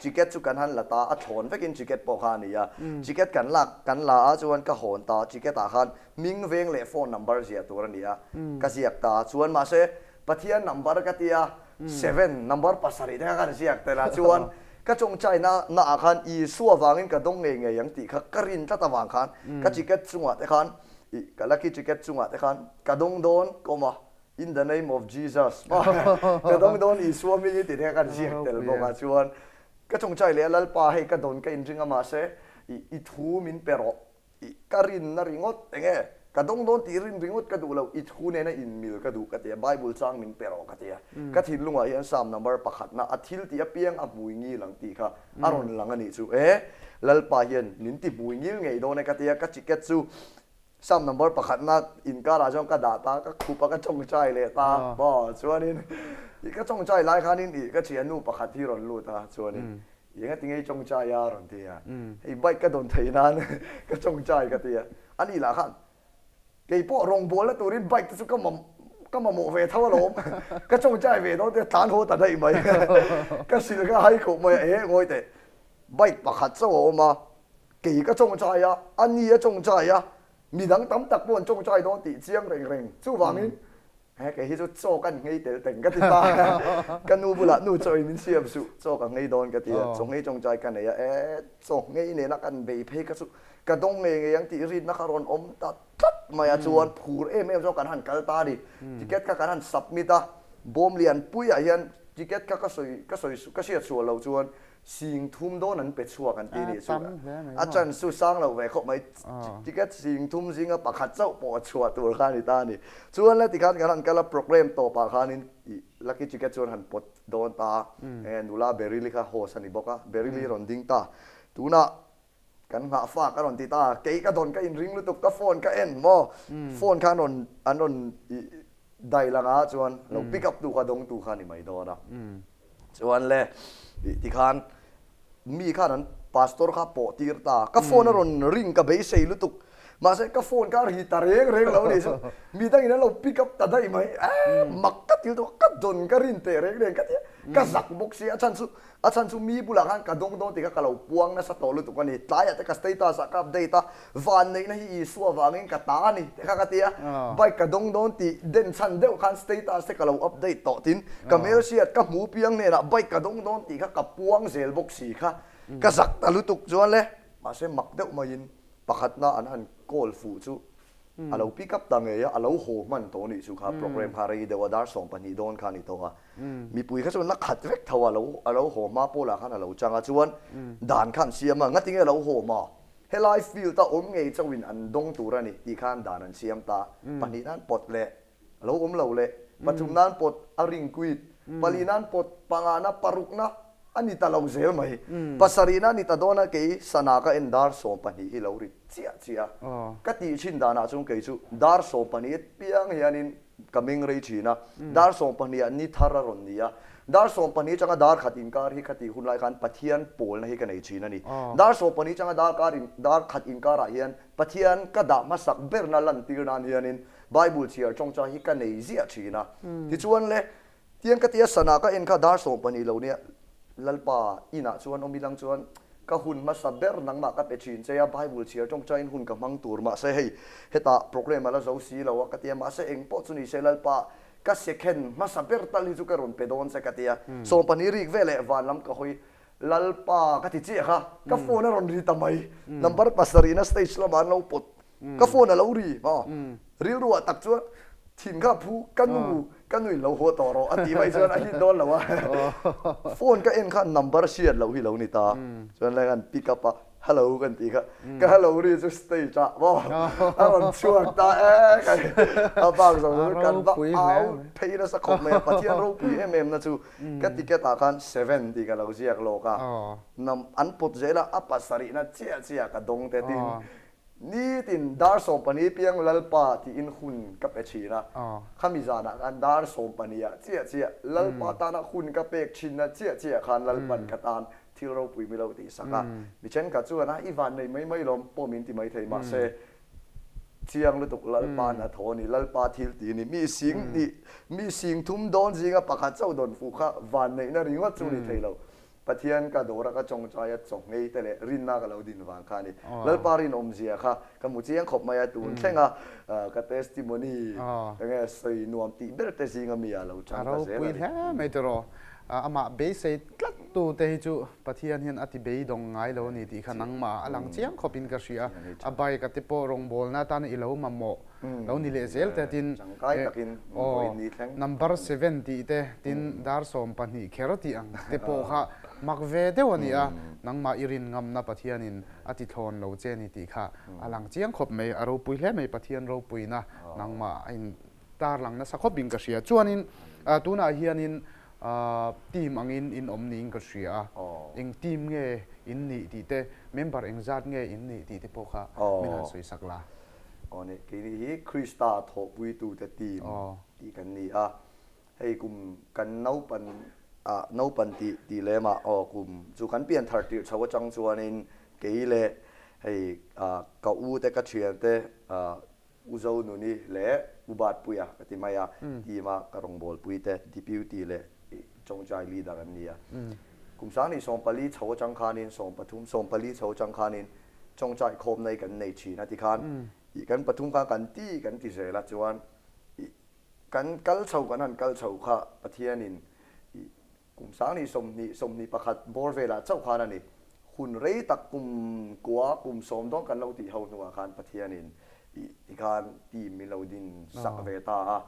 Speaker 2: ticket chu kan han la ta a thlawn vekin ticket pawh kha a ni a ticket kan lak kan la a chuan ka hawn ta ticket ah khan hming veng leh phone number ziah tur a ni a ka ziak ta chuan mahse Pathian number ka tia seven number pasarih te kha kan ziak tel a chuan ka chawngchai na na ah khan Isua vangin ka dawng ngei ngei ang tih kha ka rin tlat avang khan ka ticket chungah te khan ih ka lucky ticket chungah te khan ka dawng dawn ka awm a In the name of Jesus ka dawng dawn Isua hming hi tih te kha kan ziak tel bawk a chuan ka chawngchai leh a Lalpa hei ka dawn ka inring a mahse ih i thu min pe rawh ih ka rinna ringawt eng nge ka dawng dawn tih rin ringawt ka duh lo i thu nena inmil ka duh ka ti a Bible chang min pe rawh ka ti a ka thinlungah hian Psalm number pakhatna a thil tih apiang a hmui ngil ang tih kha a rawn lang a nih chu e Lalpa hian min ti hmui ngil ngei dawn e ka ti a ka ticket chu Psalm number pakhatna inkarah chuan ka dah ta, ka khup a, ka tawngtai leh ta maw? Chuanin ih ka tawngtai lai khanin ih ka thiannu pakhat hi rawn lut a, chuanin ih engati nge i tawngtai a rawn ti a, hei bike ka dawn theih nan ka tawngtai ka ti a, ani lah khan keipawh rawngbawlna turin bike te chu ka mam ka mamawh ve tho alawm, ka tawngtai ve dawn te tlan haw ta daih mai, ka hrilh kha hai khawp mai a, eh ngawi teh bike pakhat chauh a awm a, Kei ka tawngtai a, a ni a tawngtai a, midang tam tak pawh an tawngtai dawn tih chiang reng reng. Chuvangin, he kei hi chu chaw kan nghei tel teng ka ti ta. Ka nu bulah nu chaw in min siam suh, chaw ka nghei dawn ka ti a, chaw nghei tawngtai ka nei a, e chaw nghei nena kan bei phei kha chu ka dawng ngei ngei ang tih rinna kha rawn awm ta tlat mai a, chuan phur em em chuan kan han kal ta a ni. Ticket kha kan han submit a, bawm lian puiah hian ticket kha ka sawi ka sawi ka hriat sual loh chuan Sing thum dawn an pe chhuak an ti nih chu. A chance chu sang lo ve khawp mai. Ticket sing thum zinga pakhat chauh pawh a chhuah tur kha a ni ta a ni. Chuan la tikhan kan han kal a program tawpah khanin ih lucky ticket chuan han pawt dawn ta a. Enge nula Beryl-i kha host a ni bawk a. Beryl-i rawn ding ta. Tunah kan nghah fak a rawn ti ta. Kei ka dawn ka inring lutuk ka phone ka en maw. Phone kha an rawn an rawn ih dail anga chuan lo pick up tu kha dawng tu kha a ni mai dawn a. Chuan le, tih tikhan mi khan an pastor kha pawh tir ta. Ka phone a rawn ring ka beisei lutuk. Mahse ka phone kha a ri ta reng reng lo nih chu midangin an lo pick up ta daih mai. Eeh mak ka til tawh a, ka dawn ka rin teh reng reng ka ti a, ka zak bawk si a chhan chu a chhan chu mi bulah khan ka dawng dawn tih kha ka lo puang nasa tawh lutuk a ni. Tlaiah te ka status ah ka update a, vanneihna hi Isua vangin ka ta a ni te kha ka ti a, bike ka dawng dawn tih den chhan deuh khan status te ka lo update tawh tin ka hmelhriat ka hmu piang hnenah bike ka dawng dawn tih kha ka puang zel bawk si kha ka zak ta lutuk chuan le mahse mak deuh maiin Pakhatna an han call fuh chu a lo pick up ta ngei a, a lo haw hman tawh nih chu kha program kha rei deuh a, dar 12 dawn kha a ni tawh a. Mipui kha chuan la khat vek tho a, a lo haw hma pawlah khan a lo chang a, chuan dan kha an siam a, ngatinge a lo haw hma? Helai field a awm ngei chauhin an dawng tur a ni tih khan dan an siam ta. Pahnih nan pawt leh a lo awm lo leh, pathum nan pawt a ring quit, pali nan pawt pangana parukna a ni ta lo zel mai. Pasarihna a ni ta dawn a, kei sana ka en dar 12 hi lo ri chiah chiah a. Ka tih thin danah chuan kei chu dar 12 piang hianin ka meng rei thin a, dar 12 ah ni thar a rawn ni a, dar 12 atanga dar khat inkar hi khatih hun lai khan Pathian pawlna hi ka nei thin a ni. Dar 12 atanga dar kar in dar khat inkarah hian Pathian ka dah hmasak berna lantir nan hianin Bible chhiar tawngtai hi ka nei ziah thin a. Tichuan le, tiang ka tia sana ka en kha dar 12 lo nia, Lalpa inah chuan awm ilang chuan ka hun hmasa ber nangmah ka pe thin che a, Bible chhiar tawngtaiin hun ka hmang tur mahse hei hetah program a la zo si lo a ka tia, mahse eng pawh chu ni se Lalpa ka sekhen hmasa ber tal hi chu ka rawn pe dawn che ka tia. 12 rik veleh van lam ka hawi Lalpa ka ti chiah kha, ka phone a rawn ri ta mai, number pasarihna stage lamah an lo pawt Ka phone a lo ri maw? Rilru ah tak chuan thin kha phu ka nu ka nu in lo haw tawh rawh a tih mai chuan a hit dawn lo a. Phone ka en khan number hriat loh hi lo ni ta. Chuan lai khan pick up a hello kan tih kha ka hello ri chu stage ah maw a rawn chhuak ta e a bak zawng chu kan va au phei nasa khawp mai a. Pathian ropui em em na chu ka ticket ah khan seven tih ka lo ziak lawk a. An pawt zel a a pasarihna chiah chiah ka dawng te tin Nitin dar 12 piang Lalpa tiin hun ka pe thin a, khami zanah khan dar 12 ah chiah chiah Lalpa tana hun ka pek thinna chiah chiah khan Lalpan ka tan thil ropui mi lo tih sak a. Mi thenkhat chuan a i van nei mai mai lawm pawh min ti mai thei mahse chiang lutuk Lalpa na thaw a ni, Lalpa thil ti a ni. Mi sing hnih, mi sing thum dawn zinga pakhat chauh dawn fuh kha van neihna ringawt chu ni thei lo. Pathian ka dawr a ka tawngtai a chaw ngei te leh rinna ka lo din vang kha a ni. Lalpa rinawmzia kha ka hmu chiang khawp mai a, tun thlenga ka testimony enge sawi nuam tih ber te zinga mi ah lo chang ta zel a ni.
Speaker 1: A ropui hle mai tiraw. Amah beisei tlat tu te hi chu Pathian hian a ti beidawng ngai lo a ni tih kha nangmah ah a lang chiang khawp in ka hria. A bike a te pawh rawngbawlna atana i lo mamawh lo ni leh zel te tin aw number seven tih te tin dar 12 kher tih ang te pawh kha mak ve deuh a ni a, nangmah i rin ngamna Pathianin a ti thlawn lo che ni tih kha a lang chiang khawp mai, a ropui hle mai Pathian ropuina nangmah a in tar lang nasa khawp in ka hria. Chuanin tunah hianin team angin in awm niin ka hria a, eng team nge in nih tih te, member engzat nge in nih tih te pawh kha min han sawi sak la.
Speaker 2: Aw ni, keini hi Krista thawhpuitute team tih kan ni a, hei kum kan naupan ah naupan tih tih lem ah aw kum chu kan pian thar tirh chho atang chuanin kei leh hei ah ka u te ka thian te ah U Zonuni leh U Batpuia ka ti mai a, team a ka rawngbawlpui te deputy leh Chawngchai leader an ni a. Kum 2014 chho atang khanin 13 14 chho atang khanin Chawngchai khawmna hi kan nei thin a tikhan ih kan pathum khan kan ti kan ti zel a chuan ih kan kal chho kan han kal chho kha Pathianin ih kum 20 20 21 bawr velah chauh khan a ni. Hun rei tak kum kua kum 10 dawn kan lo tih ho hnuah khan Pathianin ih tikhan team min lo din sak ve ta a.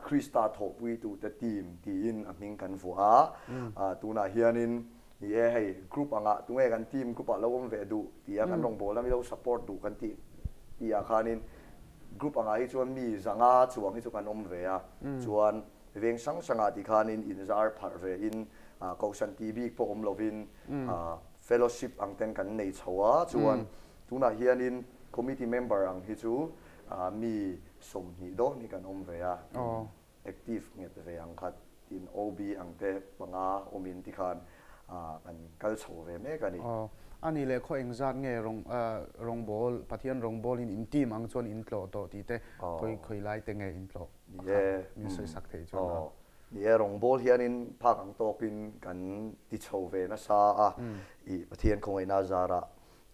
Speaker 2: Krista thawhpuitute team tiin a hming kan vuah a. Tunah hianin Ni e, hei group angah tunge kan team group ah lo awm ve duh ti a kan rawngbawlna mi lo support duh kan tih tih ah khanin group angah hi chuan mi zanga chuang hi chu kan awm ve a, chuan veng hrang hrangah ti khanin inzar pharh ve in kohhran tih bik pawh awm lovin fellowship ang ten kan nei chho a, chuan tunah hianin committee member ang hi chu mi 20 dawn hi kan awm ve a. Active nghet ve ang khat tin OB ang te panga awmin tikhan kan kal chho ve mek a ni.
Speaker 1: Aw, Ani leh khaw engzat nge rawng rawngbawl Pathian rawngbawlin in team ang chuan in tlawh tawh tih te khawi khawi lai te nge in tlawh kha min sawi sak theih chuan a.
Speaker 2: Ni e, rawngbawl hianin phak ang tawkin kan ti chho ve nasa a, i Pathian khawngaihna zarah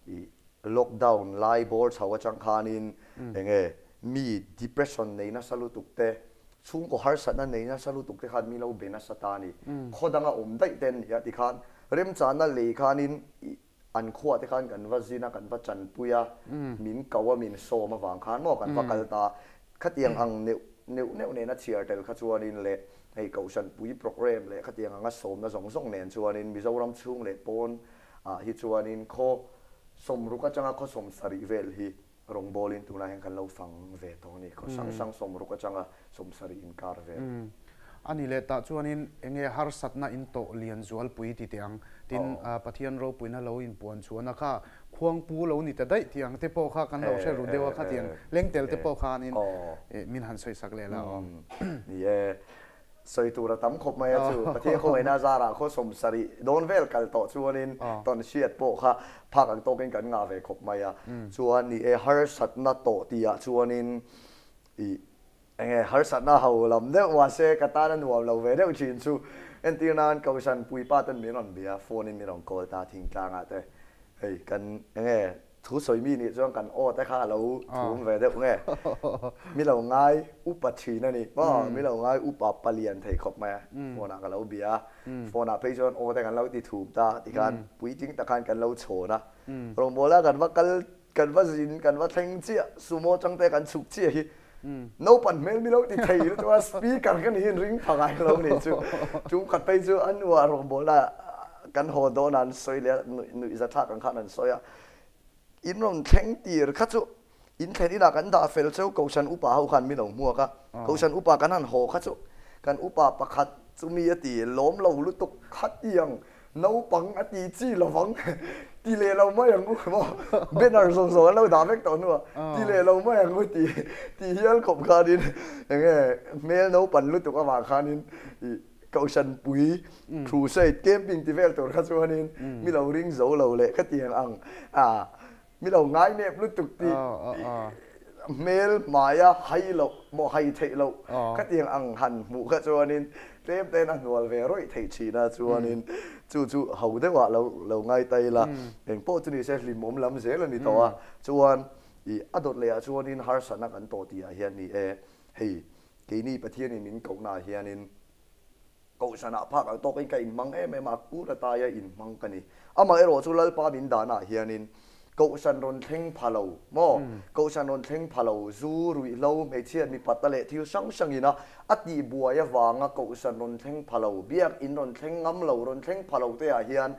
Speaker 2: i lockdown lai bawr chho atang khanin enge mi depression nei nasa lutuk te, chhungkaw harsatna nei nasa lutuk te khan mi lo be nasa ta a ni. Khaw danga awm daih te an ni a tikhan remchana lei khanin i an khuah te khan kan va zin a, kan va chanpui a, min ko a, min sawm avang khan maw kan va kal ta a. Khatiang ang neuh neuh neuh nena chhiar tel kha chuanin leh hei Kohhranpui programme leh khatiang anga sawmna zawng zawng nen chuanin Mizoram chhung leh pawn ah hi chuanin khaw sawmruk atanga khaw sawmsarih vel hi rawngbawlin tunah hian kan lo fang ve tawh a ni. Khaw hrang hrang sawmruk atanga sawmsarih inkar vel.
Speaker 1: A ni leh tah chuanin enge harsatna in tawh lian zualpui ti teh ang. Tin, Pathian ropuina lo inpuan chhuahna kha khuangpu lo ni ta daih tih ang te pawh kha kan lo hre ru deuh a khatiang lengtel te pawh khanin min han sawisak leh la aw.
Speaker 2: Ni e, sawi tur a tam khawp mai a chu. Pathian khawngaihna zarah khaw sawmsarih dawn vel kal tawh chuanin tawn hriat pawh kha phak ang tawkin kan ngah ve khawp mai a. Chuan ni e, harsatna tawh tihah chuanin ih Enge harsatna ho lam deuh mahse ka tan a nuam lo ve deuh thin chu entir nan Kohhran puipa ten min rawn bia, phone in min rawn call ta thingtlangah te hei kan enge thu sawi mi nih chuan kan aw te kha a lo thum ve deuh nge mi lo ngai upa thin a ni maw mi lo ngai upa palian thei khawp mai a phone ah ka lo bia a phone ah phei chuan aw te kan lo ti thum ta tikhan puitling tak khan kan lo chhawn a rawngbawla kan va kal Kan va zin, kan va thleng chiah, sumo changte kan chhuk chiah hi naupan hmel mi lo ti thei lutuk a, speaker ka ni in ring pha ngai lo ni chu. Tum khat phei chu a nuah rawngbawlna kan haw dawn a an sawi leh a, nuih za thlak ang khan an sawi a. In rawn thleng tir kha chu in thlen inah kan dah fel cheu Kohhran upa ho khan mi lo hmuak a, Kohhran upa kan han haw kha chu kan upa pakhat chu mi a ti lawm lo lutuk khatiang Naupang a ti chi lovang ti leh lo mai ang u maw banner zawng zawng an lo dah vek tawh hnuah ti leh lo mai ang u ti ti hial khawp khanin enge hmel naupan lutuk avang khanin ih kohhran pui crusade camping ti vel tur kha chuanin mi lo ring zo lo leh khatiang ang ah mi lo ngai nep lutuk tih hmel hmaia hai loh maw hai theih loh khatiang ang han hmuh kha chuanin tlem ten a hnual ve rawih theih thin a chuanin chu chu ho deuhah lo lo ngai ta ila engpawh chu nise hlimawm lam zel a ni tawh a chuan ih a dawt lehah chuanin harsatna kan tawh tihah hian ni e hei keini Pathianin min kohnaah hianin Kohhranah phak ang tawkin ka inhmang em em a, kur ataia inhmang ka ni. Amaherawh chu Lalpa min danah hianin Kohhran rawn thleng pha lo maw? Kohhran rawn thleng pha lo, zu, ruihhlo, hmeichhia, mipatna leh thil hrang hrangina a tihbuai avanga Kohhran rawn thleng pha lo, biakin rawn thleng ngam lo, rawn thleng pha lo te ah hian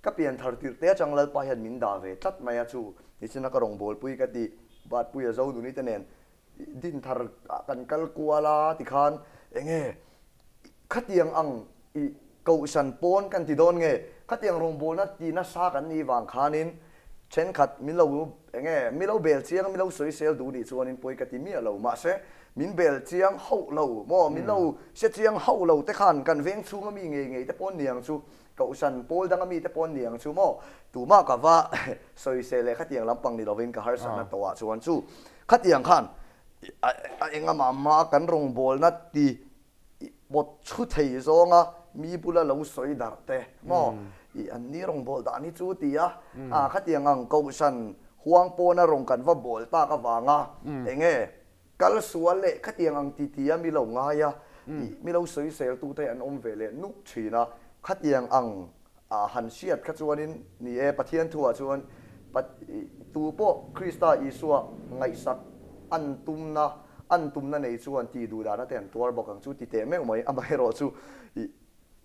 Speaker 2: ka pianthar tirh te atang Lalpa hian min dah ve tlat mai a, chu nichina ka rawngbawlpui ka tih Batpuia Zonuni te nen Dinthar ah kan kal kual a tikhan enge khatiang ang i kohhran pawn kan ti dawn nge khatiang rawngbawlna ti nasa kan nih vang khanin thenkhat min lo enge mi lo bel chiang mi lo sawisel duh nih chuanin pawi ka ti miah lo mahse min bel chiang hauh lo maw min lo hre chiang hauh lo te khan kan veng chhunga mi ngei ngei te pawn niang chu kohhran pawl danga mi te pawn niang chu maw tumah ka va sawisel leh khatiang lampang ni lovin ka harsatna tawhah chuan chu Khatiang khan a engama hma kan rawngbawlna ti pawt chhu thei zawnga mi bula lo sawi darh te maw i an ni rawngbâwl dan hi chu ti a, a khatiang ang kohhran huang pawna rawn kan va bawl tak avanga enge kal sual leh khatiang ang ti ti a mi lo ngai a i mi lo sawisel tu te an awm ve leh nuk thin a, khatiang ang A han hriat kha chuanin, ni e, Pathian thuah chuan tu pawh Krista Isua ngaihsak an tumna, an tumna nei chuan tih duh dahna te an tuar bawk ang chu ti teh meuh mai. Amaherawh chu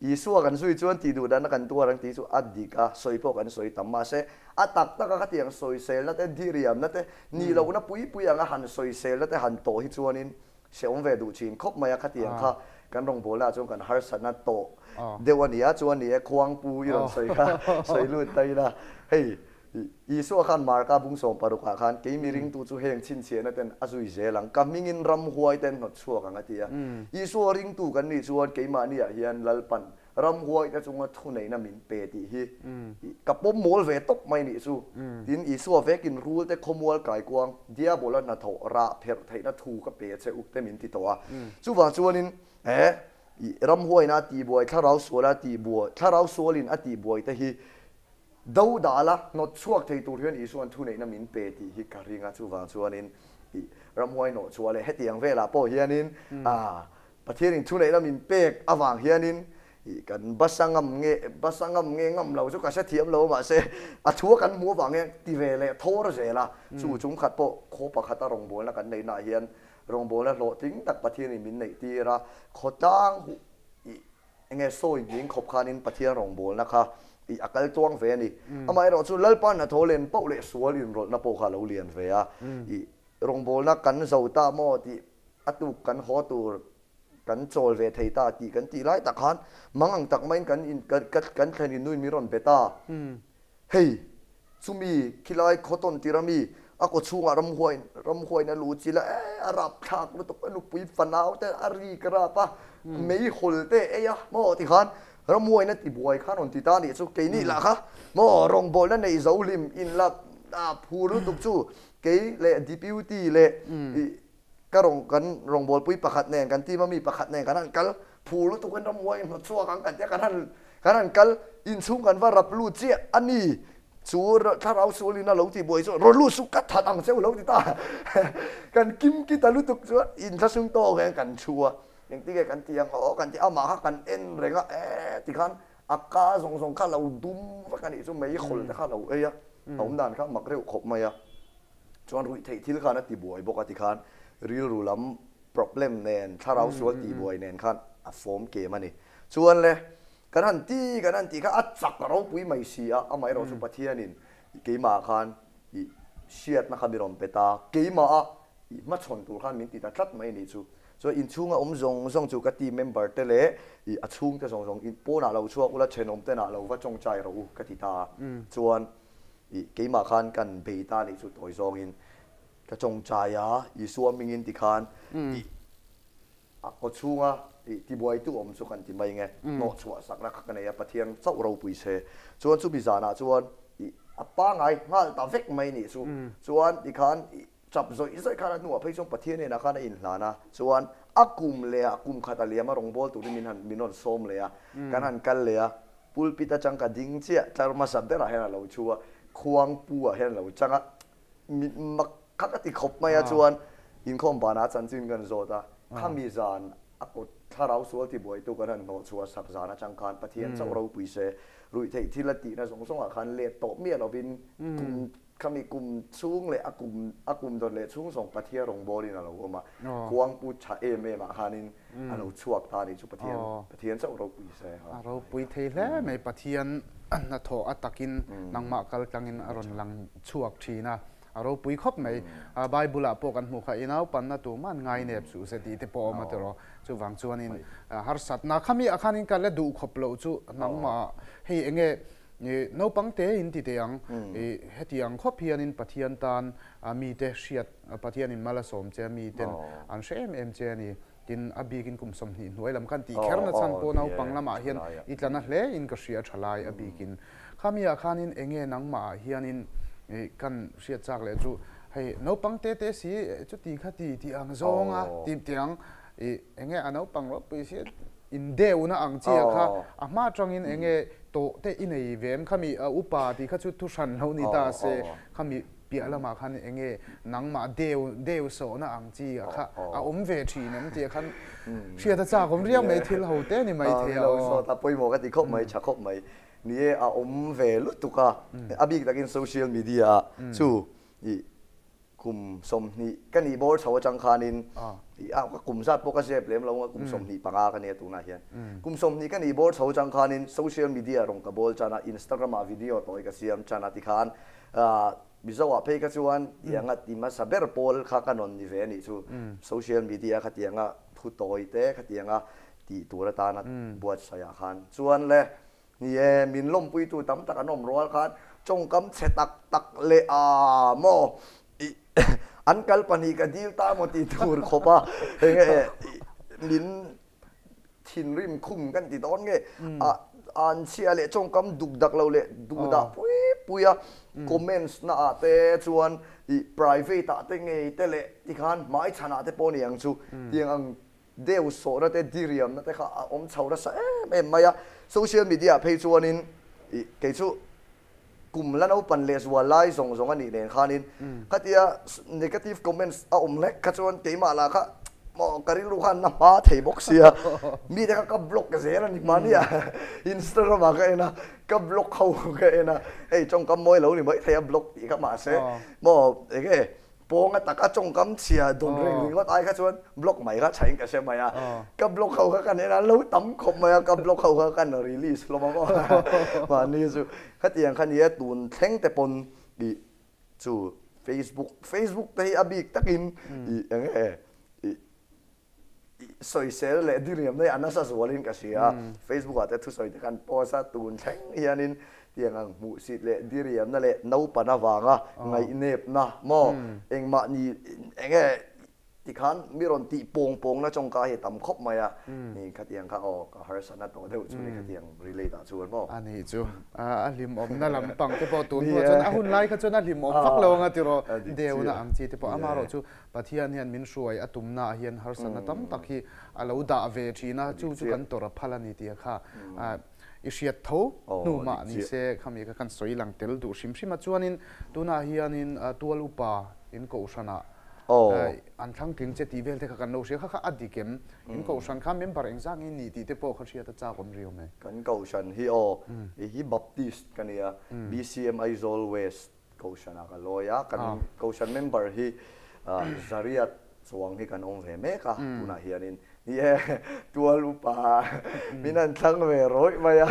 Speaker 2: Isua kan zui chuan tih duh dahna kan tuar ang tih chu a dik a, sawi pawh kan sawi tam. Mahse, a tak taka khatiang sawiselna te, diriamna te, nih lohna pui pui anga han sawiselna te han tawh hi chuanin Hrehawm ve duh thin khawp mai a, khatiang kha kan rawngbawlnaah chuan kan harsatna tawh deuh a ni a, chuan ni e khuangpu i rawn sawi kha sawi lut ta ila, hei Isua khan Marka bung sawm parukah khan kei mi ringtu chu heng chhinchhiahna ten a zui zel ang, ka hmingin ramhuai ten hnawt chhuak ang a ti a, Isua ringtu kan nih chuan keimahniah hian Lalpan Ramhuaite chunga thuneihna min pe tih hi ka pawm mawl ve tawp mai nih chu. Tin, Isua vekin rulte khawmual kaikuang Diabola hnathawh rah pherh theihna thu ka pe che u te min ti tawh a. Chuvang chuanin he ramhuaina a tihbuai, thlarau suala a tihbuai, thlarau sualin a tihbuai te hi do dala hnawt chhuak thei tur hian Isua'n thuneihna min pe tih hi ka ring a. Chuvang chuanin ramhuai hnawh chhuah leh hetiang velah pawh hianin Pathianin thuneihna min pek avang hianin kan basa ngam nge basa ngam nge ngam lo chu ka hre thiam lo mahse a thua kan hmuh avang hian ti ve leh thawr zel a. Chu chung khat pawh khaw pakhata rawngbawlna kan neihnaah hian rawngbawlna hlawhtling tak Pathianin min neih tir a, khawtlang huh ih enge sawi hning khawp khanin Pathian rawngbawlna kha ih a kal tuang ve a ni. Amaherawhchu Lalpa hnathawh len poh leh sual inrawlhna pawh kha a lo lian ve a, ih rawngbawlna kan zo ta maw tih a tuk kan haw tur kan chawl ve thei ta tih kan tih lai tak khan mang ang tak maiin kan in kan thlen in nuin min rawn be ta. Hei chumi khilai khawtawn tir ami a kaw chhungah ramhuain ramhuain a luh chil a e a rap thlak lutuk a nupui fanau te a rik rap a meihawl te ei a maw ti khan ramhuain a ti buai khan rawn ti ta anih chu keini lah kha maw rawngbawlna nei zo hlim inla phur lutuk chu kei leh deputy leh Ka rawng kan rawngbawlpui pakhat nen kan team a mi pakhat nen kan han kal phur lutuk in ramhuai in hnawt chhuak ang kan tia kan han kan han kal inchhung kan va rap lut chiah a ni chu thlarau sual in a lo ti buai chu rawn lut suh ka that ang cheu lo ti ta kan kim ki ta lutuk chuan inthlahrung tawk hian kan thu a engtin nge kan ti ang aw kan ti amah kha kan en reng a e tikhan a ka zawng zawng kha lo dum vek a nih chu meihawl te kha lo ei a a awm dan kha mak reuh khawp mai a. Chuan ruih theih thil khan a ti buai bawk a ti khan rilru lam problem nen thlarau sual tih buai nen khan a fawm kem a ni. Chuan le kan han ti kan han tih kha a chak ropui mai si a, amaherawh chu Pathianin keimah khan i hriatna kha mi rawn pe ta, keimah a i hmachhawn tur khan min ti ta tlat mai a nih chu. Chuan inchhunga awm zawng zawng chu ka team member te leh i a chhungte zawng zawng in pawnah lo chhuak ula thenawm tenah lo va tawngtai rawh u ka ti ta a. Chuan Ih, keimah khan kan bei ta nih chu tawi zawngin ka tawngtai a, Isua hmingin ti khan ih a kaw chhunga ih tibuaitu awm chu kan ti mai nge, hnawh chhuah sakna kha ka nei a, Pathian chauh ropui se. Chuan chumi zanah chuan ih a pangai nghal ta vek mai nih chu. Chuan ti khan ih chap zawih zawih khan a hnuah phei chuan Pathian hnenah khan a inhlan a, chuan a kum leh ah kum khat a liam a rawngbâwl turin min han min rawn sawm leh a, kan han kal leh a, Pulpit atang ka ding chiah, tlar hmasa berah hian a lo thu a, khuang pu ah hian a lo chang a, mit mak kha ka ti khawp mai a, chuan inkhawm banah a chanchin kan zawt a, khami zan a kut thlarau sual tibuaitu kan han hnawh chhuah sak zan atang khan Pathian chauh ropui se, ruihtheih thil a tihna zawng zawngah khan let tawh miah lovin kum Khami kum chhung leh a kum a kum dawt leh chhung zawng Pathian rawngbawlin a lo awm a, kuangpu tha em em ah khanin a lo chhuak ta a nih chu Pathian Pathian chauh ropui se.
Speaker 1: A ropui thei hle mai Pathian hnathawh a takin nangmah kal tlangin a rawn lang chhuak thin a, a ropui khawp mai. Bible ah pawh kan hmuh kha i naupanna tuman ngai nep suh se tih te pawh a awm a tiraw. Chuvang chuanin harsatna khami ah khanin ka la duh khawp loh chu nangmah hei enge Naupang te in ti teh ang. Hetiang khawp hianin Pathian tan mite hriat, Pathianin mal a sawm che a, miten an hre em em che a ni. Tin, a bikin kum 20 hnuai lam khan tih kherna chhan pawh naupang lamah hian i tlana hle in ka hria tha lai a bikin. Khami ah khanin enge nangmah ah hianin kan hriat chak leh chu hei naupang te te si chuti kha ti tih ang zawnga ti tih ang enge a naupang ropui si In deuhna ang chi a kha a hma atangin enge tawh te i nei ve em? Khami upa tih kha chu thu hran lo ni ta se, khami piah lamah khan enge nangmah deu deu sawhna ang chi a kha a awm ve thin em tih a khan hriat a chak awm riau mai thil ho te ni mai thei a aw.
Speaker 2: Sawt a pawimawh ka ti khawp mai, tha khawp mai. Ni e a awm ve lutuk a, a bik takin social media ah chu i Kum 20 ka nih bawr chho atang khanin ka kum zat pawh ka zep lem lo a, kum 25 ka nia tunah hian. Kum 20 ka nih bawr chho atang khanin social media rawng ka bawl tan a, Instagram ah video tawi ka siam tan a tikhan Mizo ah phei kha chuan tianga ti hmasa ber pawl kha ka nawn ni ve a nih chu. Social media kha tianga thu tawi te kha tianga tih tur atana buatsaih ah khan chuan le Ni e, min lawmpuitu tam tak an awm rual khan tawngkam chhe tak tak leh a maw ih an kal 2 ka dil ta maw tih tur khawp a enge min thinrim khum kan ti dawn nge a an chhia leh tawngkam duk dak lo leh duh dah pui pui a comments na ah te chuan ih private ah te ngei te leh tikhan hmai chhan ah te pawh ni ang chu tiang ang deuh sawhna te diriamna te kha a awm chho nasa em em mai a social media ah phei chuanin ih kei chu kum la naupan leh zual lai zawng zawng a nih nen khanin khatia negative comments a awm hlek kha chuan keimah lah kha maw ka rilru khan na hma thei bawk sia mite kha ka block zel a ni mahnia Instagram ah ka en a ka block ho ka en a hei tawngkam mawi lo ni mai thei a block tih kha mahse maw enge Pawnga taka tawngkam chhia dawn reng ringawt ai kha chuan blog mai kha thain ka hre mai a, ka blog ho kha kan en a, lo tam khawp mai a, ka blog ho kha kan release hlawm a maw mahni chu khatiang kha nia tun thleng te pawn ih chu Facebook Facebook te hi a bik takin ih eng nge ih sawisel leh diriam na hi a nasa zualin ka hria. Facebook ah te thusawi te kan post a, tun thleng hianin tiang ang hmuhsit leh diriamna leh naupan avanga ngaihnepna maw engmah ni eng nge tikhan mi rawn tih pawng pawngna tawngka hi tam khawp mai a, ni khatiang kha aw ka harsatna tawh deuh chu ni khatiang relate ah chuan maw.
Speaker 1: A nih chu a hlimawmna lampang te pawh tun hnuah chuan a hun lai kha chuan a hlimawm vak lo anga tiraw deuna ang chi te pawh amaherawhchu Pathian hian min hruai a tumnaah hian harsatna tam tak hi a lo dah ve thin a, chu chu kan tawrh a phal a ni tih kha i hriat tho hnu mah ni se khami kha kan sawi lang tel duh hrim hrim a. Chuanin tunah hianin tual upa in kohhranah an thlang tling che tih vel te kha kan lo hria kha kha a dik em? In kohhran kha member engzah nge ni tih te pawh kha hriat a chak awm riau mai.
Speaker 2: Kan kohhran hi aw, hei hi Baptist ka nia, BCM Aizawl West Kohhranah ka lawi a, kan Kohhran member hi Zariat chuang hi kan awm ve mek a, tunah hianin ni e, tual upa min han thlang ve rawih mai a,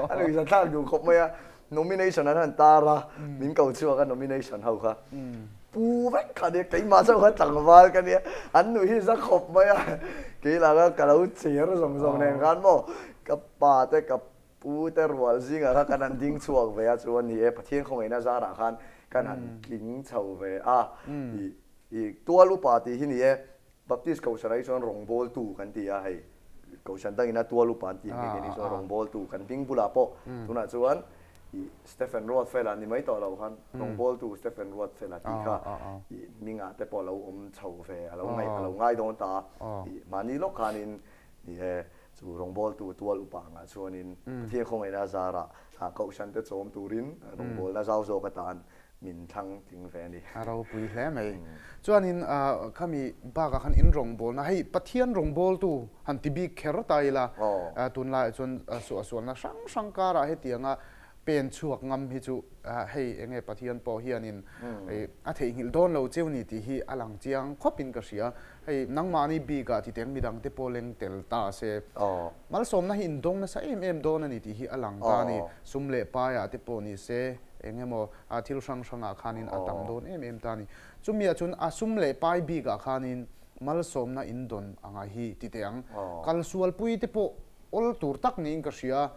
Speaker 2: a nuihza thlak duh khawp mai a, nomination an han tar a, min ko chhuak a nomination ho kha pu vek kha nia, keimah chauh kha tlangval ka nia, an nuih hi za khawp mai a, keilah kha ka lo cher zawng zawng nen khan maw ka pa te ka Pu te rual zingah kha kan han ding chhuak ve a chu a ni e, Pathian khawngaihna zarah khan kan han tling chho ve a. I i tual upa tih hi ni e, Baptist Kohhran ah hi chuan rawngbawltu kan ti a, hei Kohhran dangin a tual upa an tih nghe nghe ni chuan rawngbawltu kan hming bulah pawh tunah chuan i Stephen Ruatfela ni mai tawh lo khan rawngbawltu Stephen Ruatfela tih kha i hmingah te pawh a lo awm chho ve, a lo ngaih a lo ngai dawn ta a, i mahni lawk khanin ni e. Chu rawngbawltu tual upa angah chuanin Pathian khawngaihna zarah Kohhran te chawm turin rawngbawlna zau zawk atan min thlang tling ve a ni.
Speaker 1: A ropui hle mai. Chuanin khami bakah khan in rawngbawlna, hei Pathian rawngbawltu han ti bik kher ta ila, tunlaiah chuan suahsualna hrang hrang karah hetianga pen chhuak ngam hi chu hei enge Pathian pawh hianin a theihnghilh dawn lo cheu ni tih hi a lang chiang khawpin ka hria. Hei nangmahni bikah ti teng midang te pawh leng tel ta se malsawmna hi indawng nasa em em dawn a ni tih hi a lang ta a ni. Sum leh paiah te pawh ni se eng emaw thil hrang hrangah khanin a tam dawn em em ta a ni. Chumi ah chuan a sum leh pai bikah khanin malsawmna indawn anga hi ti teh ang. Kalsualpui te pawh awl tur tak niin ka hria.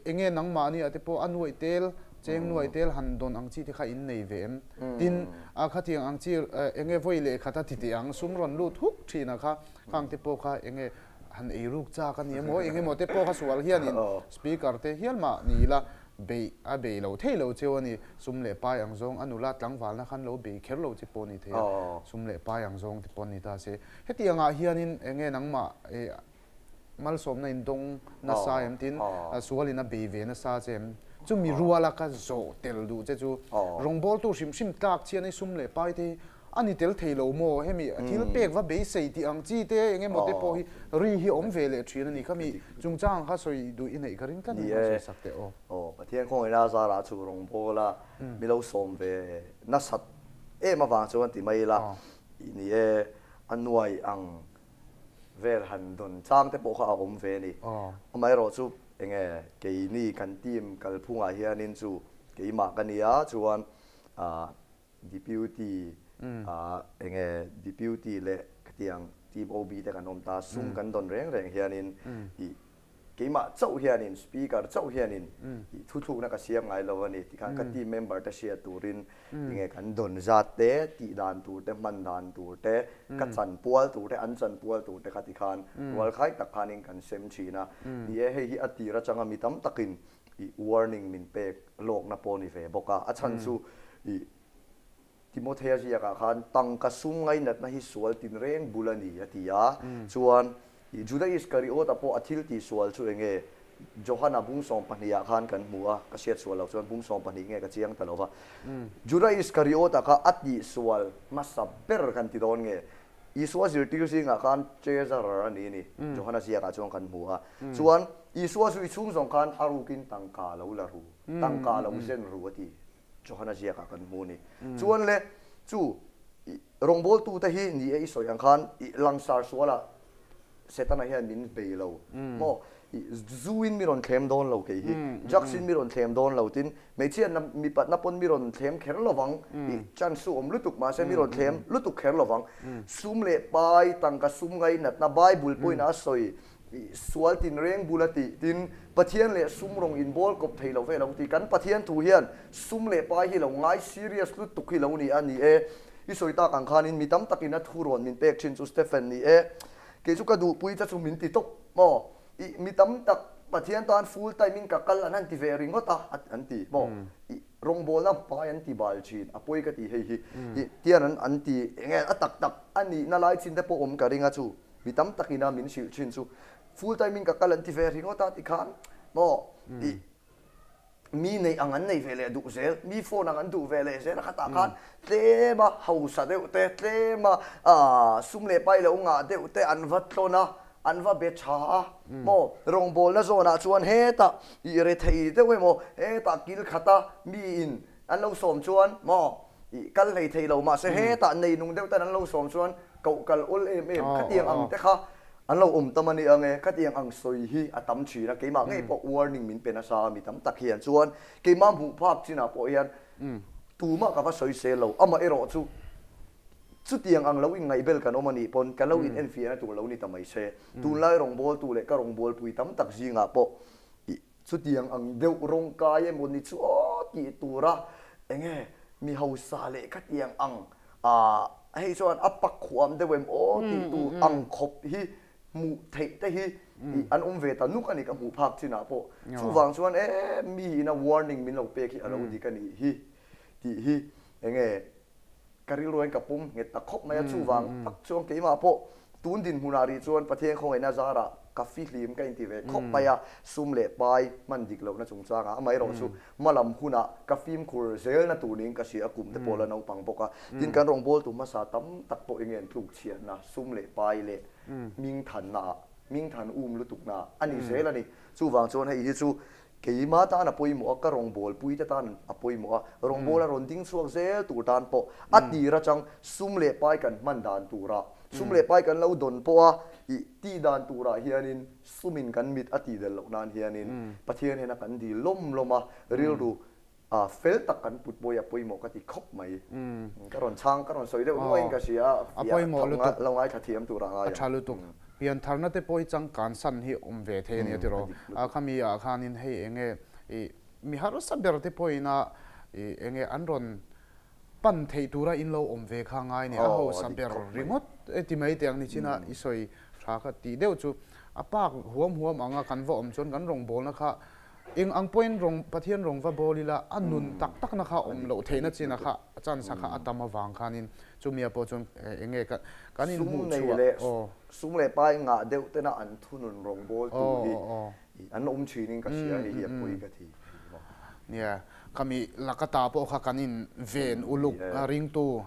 Speaker 1: Enge nangmahni ah te pawh a nuaih tel, cheng nuaih tel han dawn ang chi te kha in nei ve em? Tin, a khatiang ang chi enge vawi leh khat a ti teh ang, sum rawn lut huk thin a kha, khang te pawh kha enge han ei ruk chak a ni emaw, eng emaw te pawh kha sual hianin speaker te hial mah ni ila beih a bei lo thei lo cheu a ni. Sum leh pai ang zawng a nula tlangvalna khan lo bei kher lo chi pawh a ni thei a, sum leh pai ang zawng te pawh a ni ta se. Hetiangah hianin enge nangmah Malsawmna in dawng nasa em tin sualin a bei ve nasa che em? Chumi ruala ka zawh tel duh che chu rawngbawltu hrim hrim tlak chian i sum leh pai te hi a ni tel thei lo maw? Hemi thil pek va beisei tih ang chi te eng emaw te pawh hi ri hi awm ve leh thin a ni. Khami chungchang kha sawi duh i neih ka ring tlat a ni ka sawi sak teh aw.
Speaker 2: Aw, Pathian khawngaihna zarah chu rawngbawla mi lo sawm ve nasat em avang chuan ti mai ila ni e, a nuai ang vel han dawn chang te pawh kha a awm ve a ni. Amaherawh chu enge keini kan team kalphungah hianin chu keimah ka nia chuan deputy enge deputy leh khatiang team OB te kan awm ta sum kan dawn reng reng hianin ih. Keimah chauh hianin, Speaker chauh hianin i thuthlukna ka siam ngai lo a ni. Tikhan ka team member te hriat turin tinge kan dawn zat te, tih dan tur te, hman dan tur te, ka chan pual tur te, an chan pual tur te kha tikhan rualkhai tak khanin kan sem thin a. Ni e, hei hi a tir atanga mi tam takin i warning min pek lawkna pawh ni ve bawk a. A chhan chu i Timothea ziakah khan tangka sum ngainatna hi sual tinreng bul a ni a ti a. Chuan Juda Iskariota pawh a thil tihsual chu eng nge? Johana bung sawmpahnihah khan kan hmu a, ka hriat sual loh chuan bung sawmpahnih nge ka chiang ta lo va. Juda Iskariota kha a tihsual hmasa ber kan ti dawn nge? Isua zirtir zingah khan treasurer a ni ni, Johana ziakah chuan kan hmu a. Chuan Isua zui chhung zawng khan a rukin tangka lo la ru, tangka lo zen ru a ti. Johana ziakah kan hmu a ni. Chuan le, chu rawngbawltute hi ni e i sawi ang khan i langsar sualah Setana hian min bei lo maw? I zuin mi rawn thlem dawn lo kei hi, drugs in mi rawn thlem dawn lo tin, hmeichhia na mipatna pawn mi rawn thlem kher lovang, i chance chu awm lutuk mahse mi rawn thlem lutuk kher lovang. Sum leh pai, tangka sum ngainatna, Bible pawhin a sawi Sual tinreng bula tih tin Pathian leh sum rawng inbawl kawp thei lo ve lo ti. Kan Pathian thu hian sum leh pai hi lo ngai serious lutuk hi lo ni a ni e. I sawi tak ang khanin mi tam takin a thu rawn min pek thin chu Stephen ni e. Kei chu ka duhpui cha chu min ti tawp maw? I mi tam tak Pathian tan full time in ka kal an han ti ve ringawt a an ti maw? I rawngbawlna hmai an ti bal thin a pawi ka ti hei hi. I tian an ti enge a tak tak a nihna lai chin te pawh awm ka ring a chu. Mi tam takin a min hrilh thin chu full time in ka kal an ti ve ringawt a tikhan maw i mi neih ang an nei ve leh duh zel, mi phone ang an duh ve leh zel a khatah khan tlem a hausa deuh te, tlem a sum leh pai lo ngah deuh te an va tlawn a, an va be tha a maw rawngbawlna zawnah chuan hetah i rethei deuh emaw hetah kil khata mi in an lo sawm chuan maw i kal hlei thei lo mahse hetah nei nung deuh ten an lo sawm chuan koh kal awl em em khatiang ang te kha an lo awm tam a ni ang e khatiang ang sawi hi a tam thin a keimah ngei pawh warning min pe nasa a mi tam tak hian chuan keimah hmuh phak chinah pawh hian tumah ka va sawi sel lo amah erawh chu chutiang ang lo inngaihbel kan awm a nih pawn ka lo in enfiahna tur lo ni ta mai se tunlai rawngbawltu leh ka rawngbawlpui tam tak zingah pawh i Chutiang ang deuh rawng kai emaw ni chu aw tih tura enge mi hausa leh khatiang ang ah hei chuan a pak khuam deuh em aw tih tur ang khawp hi hmuh theih te hi an awm ve ta nuk a ni ka hmuh phak chinah pawh. Chuvang chuan e mi ina warning min lo pek hi a lo dik a nih hi tih hi enge ka rilruain ka pum nghet ta khawp mai a, chuvang tak chuan keimah pawh tun dinhmunah rih chuan Pathian khawngaihna zarah ka fihlim ka inti ve khawp mai a, sum leh pai hman dik lohna chungchangah amaherawh chu hmalam hunah ka fimkhur zelna tur niin ka hria a, kum te pawh la naupang bawk a, tin kan rawngbawltu hmasa tam tak pawh enge an tluk chhiatna sum leh pai leh hmingthannaah hmingthan um lutuknaah a ni zel a ni, chuvang chuan hei hi chu Keima tan a pawimawh a, ka rawngbawlpui te tan a pawimawh a, rawngbawla rawn ding chhuak zel tur tan pawh a tir atang sum leh pai kan hman dan tura, sum leh pai kan lo dawn pawh a ih tih dan turah hianin sumin kan mit a tih del loh nan hianin Pathian hian a kan dil lawm lawm a, rilru fel tak kan put pawh hi a pawimawh ka ti khawp mai. Ka rawn chhang, ka rawn sawi deuh nuaiin ka hria a, fiah lo ngaithla thiam tura ngai ang.
Speaker 1: A tha lutuk. Piantharna te pawh hi changkan san hi awm ve thei a nia tiraw? A khami ah khanin hei enge i mi harsa ber te pawhin a i enge an rawn pan theih tura in lo awm ve kha ngai nia a hausa ber ringawt e ti mai teh ang ni chin a i sawi tha kha tih deuh chu a pak huam huam anga kan va awm chuan kan rawngbawlna kha Eng ang pawhin rawng Pathian rawng va bawl ila a nun tak takna kha awm loh theihna china kha chance kha a tam avang khanin chumia pawh chuan eng nge kan in hmuh chhuah aw.
Speaker 2: Sum leh pai ngah deuh tena an thunun rawng bawl tu hi an awm thinin ka hria hei hi a pawi ka ti.
Speaker 1: Nia, khami laka ta pawh kha kan in ven uluk ringtu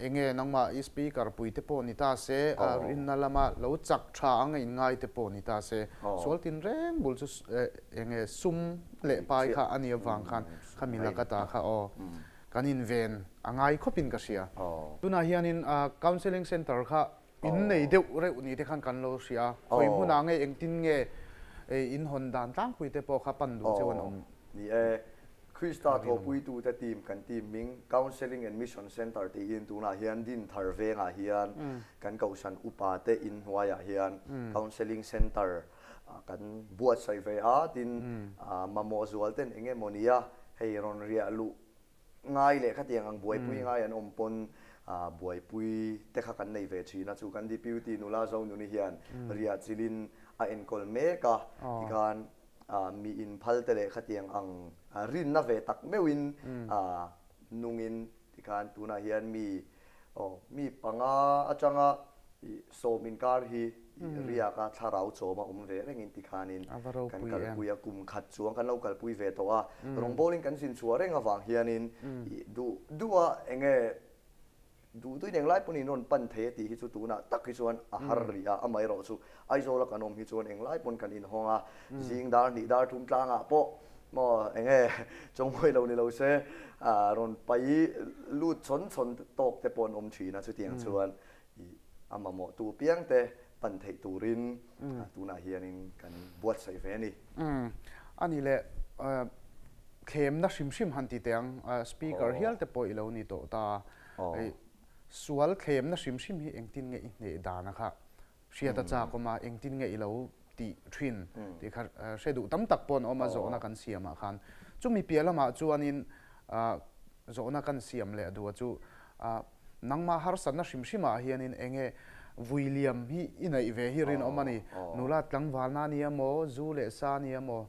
Speaker 1: eng nge nangmah i speaker pui te pawh ni ta se, rinna lama lo chak tha ang a in ngai te pawh ni ta se, sual tinreng bul chu eng nge sum leh pai kha a nih avang khan khami laka ta kha aw kan in ven a ngai khawpin ka hria. Tunah hianin counselling centre kha in nei deuh reuh ni te khan kan lo hria a, khawi hmunah nge engtin nge in hawn dan tlangpui te pawh kha pan duh cheu an awm.
Speaker 2: Ni e, Krista thawhpuitute team kan team hming Counselling and Mission Centre tiin tunah hian Dinthar vengah hian kan kohhran upa te inhnuaiah hian Counselling Centre. kan buatsaih ve a, tin mamawh zual ten eng emaw nia hei rawn riah luh ngai leh khatiang ang buaipui ngai an awm pawn buaipui te kha kan nei ve thin a, chu kan Deputy nula Zonuni hian riah chilhin a enkawl mek a, tikhan mi inphal te leh khatiang ang rinna ve tak meuhin nungin tikhan tunah hian mi Aw, mi panga atanga i sawm inkar hi i riak a, thlarau chawm a awm ve rengin tikhanin kan kalpui a, kum khat chuang kan lo kalpui ve tawh a, rawngbawlin kan zin chhuah reng avang hianin i duh duh a, enge duh duhin englai pawn in rawn pan thei a tih hi chu tunah tak hi chuan a har rih a, amaherawh chu Aizawla kan awm hi chuan englai pawn kan inhawng a, zing dar hnih dar thum tlangah pawh maw enge chawngmawih lo ni lo se rawn pai lut chhawn chhawn tawk te pawh an awm thin a, chutiang chuan i a mamawhtu piang te pan theih turin tunah hianin kan buatsaih ve a ni.
Speaker 1: A ni le, thlemna hrim hrim han ti teh ang, speaker hial te pawh i lo ni tawh ta, sual thlemna hrim hrim hi engtin nge i hneh dan a kha? Hriat a chak awm a, engtin nge i lo tih thin tih kha hre duh tam tak pawh an awm a zawhna kan siamah khan. Chumi piah lamah chuanin zawhna kan siam leh duh a chu nangmah harsatna hrim hrimah hianin enge vuiliam hi i neih ve hi rinawm a ni. Nula tlangvalna a nia maw, zu leh sa a nia maw,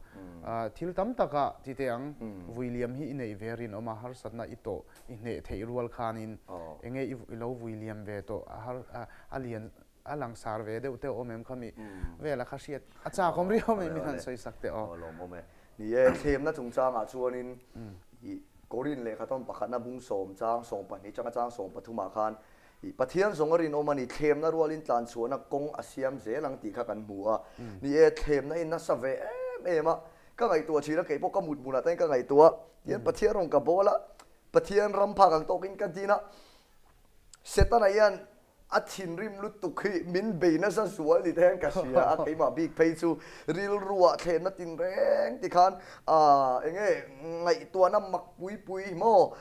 Speaker 1: thil tam takah ti teh ang vuiliam hi i neih ve rinawm a, harsatna i tawh i hneh theih rual khanin enge i lo vuiliam ve tawh a lian a langsar ve deuh te awm em kha mi vela kha hriat a chak awm riau mai min han sawi sak teh aw.
Speaker 2: Lawm awm e. Ni e, thlemna chungchangah chuanin i Korin lehkha tawn pakhatna bung sawm chang 12 changa chang 13 ah khan i Pathian zawng a rinawm a ni, thlemna rualin tlanchhuahna kawng a siam zel ang tih kha kan hmu a. Ni e, thlemna in nasa ve em em a, ka ngaihtuah thin a, kei pawh ka mut hmunah te hian ka ngaihtuah a, tihian Pathian rawn ka bawl a, Pathian ram phak ang tawkin ka din a, Setana hian A thinrim lutuk hi min bei nasa zual ni te hian ka hria a, keimah bik phei chu rilruah thlenna tinreng ti khan eng nge ngaihtuahna mak pui pui maw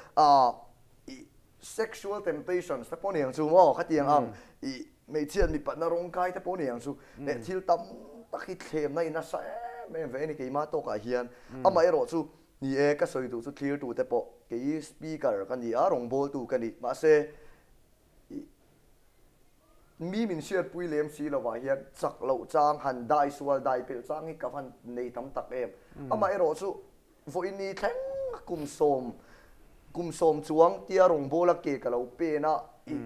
Speaker 2: ih sexual temptations te pawh ni ang chu maw khatiang ang ih hmeichhia mipatna rawngkai te pawh ni ang chu leh thil tam tak hi thlemna i nasa em em ve a ni keimah tawkah hian amaherawh chu ni e ka sawi duh chu thlirtu te pawh kei speaker ka ni a rawngbawltu ka ni mahse Mi min hriatpui lem si lovah hian chak loh chang, han dai sual, dai pelh chang hi ka van nei tam tak em. Amaherawh chu vawiin thleng kum sawm, kum sawm chuang tia rawngbawla ke ka lo pen a, i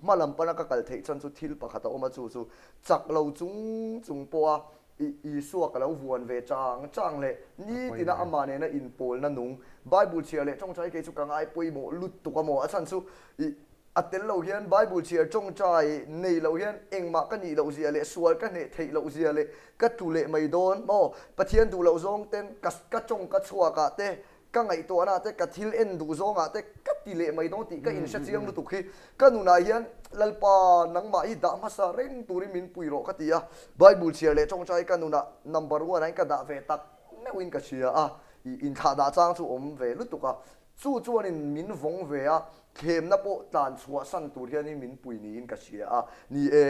Speaker 2: hma lam pana ka kal theih chuan chu thil pakhat a awm a, chu chu chak lo chung chung pawha I Isua ka lo vuan ve chang chang leh nitina amah nena inpawlna nung Bible chhiar leh tawngtai kei chu ka ngai pawimawh lutuk a maw? A chhan chu i a tel lo hian Bible chhiar tawngtai nei lo hian engmah ka nih loh zia leh sual ka hneh theih loh zia leh ka tlu leh mai dawn maw? Pathian duh loh zawng ten ka ka tawng ka chhuak ah te Ka ngaihtuahna te, ka thil en duh zawngah te ka ti leh mai dawn tih ka inhre chiang lutuk hi ka nunah hian Lalpa nangmah hi dah hmasa reng turin min pui rawh ka ti a, Bible chhiar leh tawngtai ka nunah number one ah hian ka dah ve tak meuhin ka hria a, i inthlah dah chang chu awm ve lutuk a, chu chuanin min vawng ve a, thlemna pawh tlan chhuahsan tur hianin min pui niin ka hria a, ni e,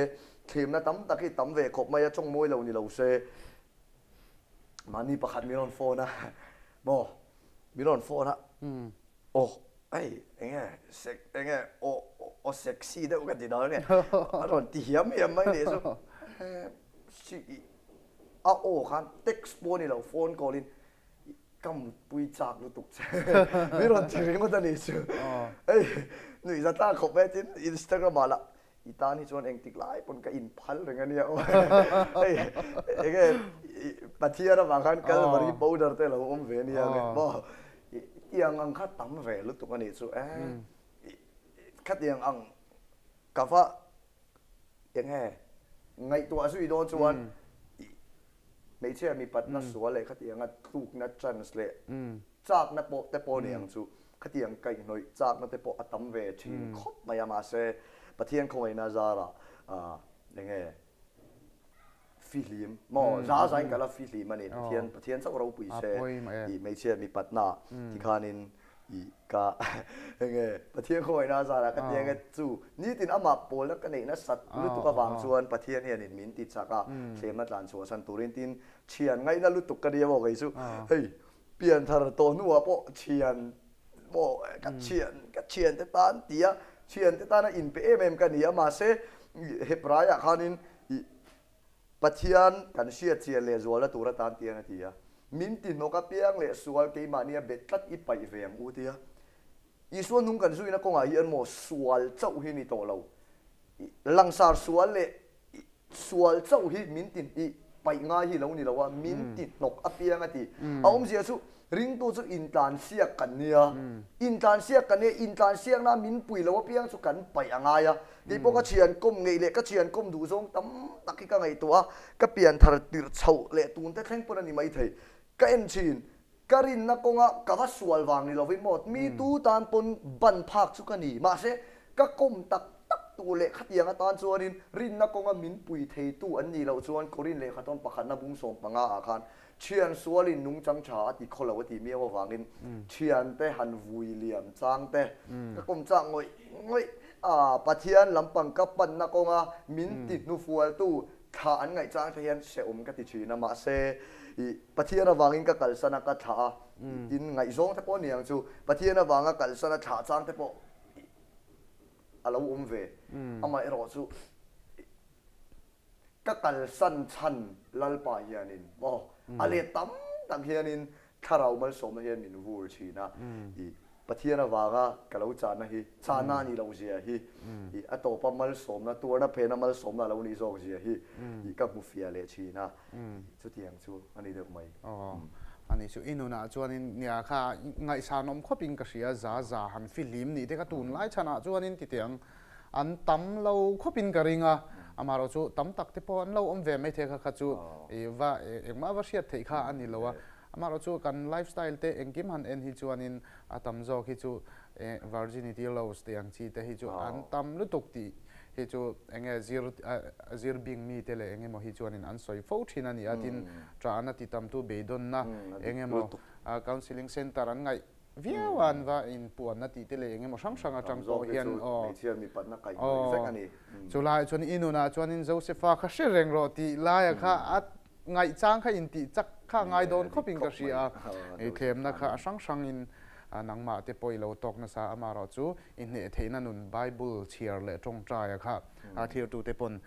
Speaker 2: thlemna tam tak hi tam ve khawp mai a, tawngmawi lo ni lo se. Mahni pakhat min rawn phone a, maw min rawn phone a, aw hei enge sek enge aw aw sexy deuh ka ti dawn nge a rawn ti hiam hiam mai nih chu si a aw khan text pawh a ni lo phone call in ka mutpui chak lutuk che min rawn ti ringawt a nih chu hei nuihza tlak khawp mai tin Instagram ah lah I tan hi chuan engtik lai pawn ka inphal reng a nia aw. Hei enge Pathian avang khan Calvary powder te lo awm ve nia nge maw. Tiang ang kha tam ve lutuk a nih chu e. Khatiang ang ka va enge ngaihtuah zui dawn chuan hmeichhia mipatna sual leh khatianga tlukna chance leh chakna pawh te pawh ni ang chu. Khatiang kaihhnawih chakna te pawh a tam ve thin khawp mai a, mahse Pathian khawngaihna zarah enge fihlim maw za zain ka la fihlim a ni, Pathian Pathian chauh ropui se tih hmeichhia mipatna tikhanin I ka enge Pathian khawngaihna a zara ka tia nge chu nitin amah pawlna ka neihna sat lutuk avang chuan Pathian hianin min ti chak a, thlemna tlan chhuah san turin tin thian ngaihna lutuk ka nia maw kei chu hei pianthar tawh hnuah pawh thian maw ka thian ka thiante tan tia thiante tana inpe em em ka ni a mahse Hebraiah khanin i Pathian kan hriat chian leh zualna tur atan tiang a ti a, Min ti hnawk apiang leh sual keimahnia bet tlat i paih ve ang u tia. Isua hnung kan zuina kawngah hian maw sual chauh hi ni tawh lo. Langsar sual leh sual chauh hi min ti i paih ngai hi lo ni lo a, min ti hnawk apiang a ti. A awmzia chu Ringtu chu intlansiak kan nia. Intlansiak kan nia, intlansiakna min pui lo apiang chu kan paih a ngai a. Kei pawh ka thian kawm ngeih leh ka thian kawm duh zawng tam tak hi ka ngaihtuah a, ka pian thar tirh chhoh leh tun te thleng pawn a ni maithei. Ka en thin, ka rinna kawnga ka va sual vang ni lovin maw, mi tu tan pawn ban phak chu ka ni. Mahse, ka kawm tak tak tur leh khatiang atan chuanin rinna kawnga min pui theitu an nih loh chuan Korin lehkha tawn pakhatna bung 15 ah khan Thian sualin nungchang tha a ti khaw lo a tih miau avangin thiante han vui liam chang te ka kawm chak ngawih ngawih a, Pathian lampang ka panna kawnga min ti hnufualtu thla an ngaih chang te hian hrehawm ka ti thin a, mahse ih Pathian avangin ka kalsan a ka thlah a, tin ngaihzawng te pawh a ni ang chu, Pathian avanga kalsan a thlah chang te pawh a lo awm ve, amaherawhchu Ka kalsan chhan Lalpa hianin maw a let tam tak hianin thlarau malsawmna hian min vur thin a, i Pathian avanga ka lo chahna hi chahna a nih loh zia hi, i a tawpa malsawmna tuarna phena malsawmna a lo nih zawk zia hi i ka hmu fiah leh thin a, chutiang chu a ni deuh mai.
Speaker 1: Aw, ani chu i nunah chuanin nia kha ngaihsanawm khawpin ka hria za za han fihlim nih te kha tunlai chhanah chuanin titiang An tam lo khawpin ka ring a, amaherawh chu tam tak te pawh an lo awm ve maithei kha kha chu i va engmah va hriat theih kha a ni lo a. Amaherawh chu kan lifestyle te engkim han en hi chuanin a tam zawk hi chu virginity laws tih ang chi te hi chu an tam lutuk tih hi chu enge zir zir bing mi te leh engemaw hi chuanin an sawi fo thin a ni a, tin ṭahna ti tamtu beidawnna engemaw counselling centre an ngaih Viau a an va inpuanna tih te leh eng emaw hrang hrang atang pawh hian aw aw chu laiah chuan i nunah chuanin Josefa kha hre reng rawh tih laia kha a ngaihchang kha intih chak kha a ngai dawn khawpin ka hria a, i thlemna kha a hrang hrangin nangmah te pawh i lo tawk nasa amaherawh chu i hneh theihna nun Bible chhiar leh tawngtaia kha a thirtute pawn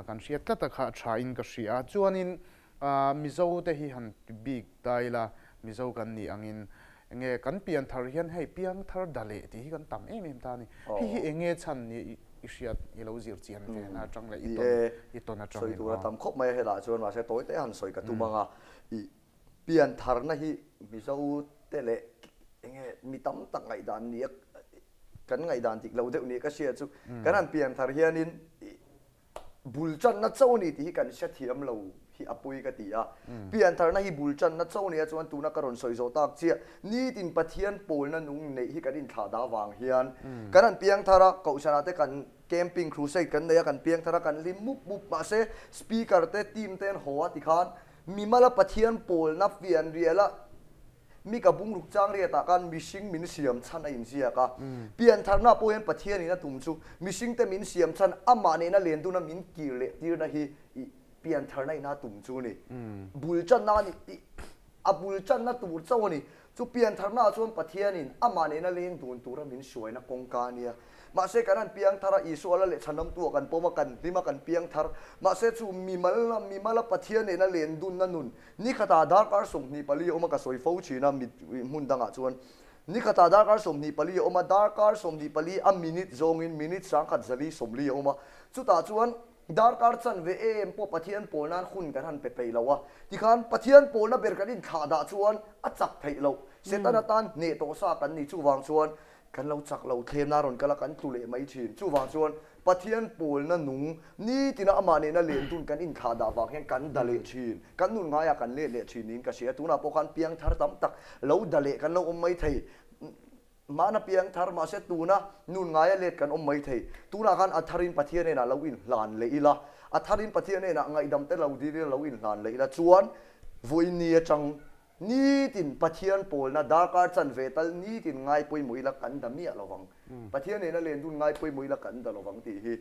Speaker 1: kan hriat tlat a kha a thain ka hria a, chuanin Mizo te hi han ti bik ta ila, Mizo kan nih angin enge kan pian thar hian hei piang thar da leh tih hi kan tam em em ta a ni. Hei hi enge chhan ni i hriat i lo zir chian ve na atang leh i tawn i tawn atangin.
Speaker 2: Sawi tur a tam khawp mai a helah chuan mahse tawi te han sawi ka tum ang a, i pian tharna hi Mizo te leh enge mi tam tak ngaihdan ni a kan ngaihdan dik lo deuh ni ka hria chu kan han pian thar hianin i Bul channa cho ni tih hi kan hre thiam lo hi a pui ka ti a. Piantharna hi bul channa cho nia chuan tuna ka rawn sawi zawh tak chiah nitin Pathian pawlna nung neih hi kan inthlah dah vang hian kan han piangthar a, Kohhranah te kan camping crusade kan nei a, kan piangthar a, kan hlim mup mup mahse speaker te team te an haw a tikhan mimala Pathian pawlna fianriala Mi ka bungruk chang riatah khan mihring min siam chhan a inziak a. Piantharna pawh hian Pathianin a tum chu mihringte min siam chhan amah nena len duna min kir leh tirna hi i piantharna ina tum chu a ni. Bul channa a ni i a bul channa tur chauh a ni. Chu piantharna ah chuan Pathianin amah nena leng dun tura min hruaina kawngka a nia. Mahse kan han piang thar a, Isua la leh chhanamtu ah kan pawm a, kan hlim a, kan piang thar. Mahse chu mimal mimala Pathian nena len dunna nun Ni khatah darkar 24 a awm a, ka sawi fo thin a, mit hmun dangah chuan ni khatah darkar 24 a awm a, darkar 24 a minute zawngin minute 1040 a awm a, chutah chuan darkar chanve em pawh Pathian pawl nan hun kan han pe peih lo a, tikhan Pathian pawlna ber kan inthlah dah chuan a chak theih loh, Setana tan hneh tawh sa kan ni, chuvang chuan Kan lo chak lo thlemna rawn kal a, kan tlu leh mai thin. Chuvang chuan Pathian pawlna nung nitina amah nena lendun kan inthlah dah vang hian kan da leh thin. Kan nun ngaiah kan let leh thin niin ka hria. Tunah pawh khan piang thar tam tak lo da leh kan lo awm mai thei. Mahna piang thar mahse tuna nun ngaia let kan awm mai thei. Tunah khan a tharin Pathian hnenah lo inhlan leh ila, a tharin Pathian hnenah ngaihdam te lo dil ila lo inhlan leh ila chuan vawiin ni atang. Nitin Pathian pawlna darkar chanve tal nitin ngai pawimawh ila kan da miah lovang. Pathian nena len dun ngai pawimawh ila kan da lovang tih hi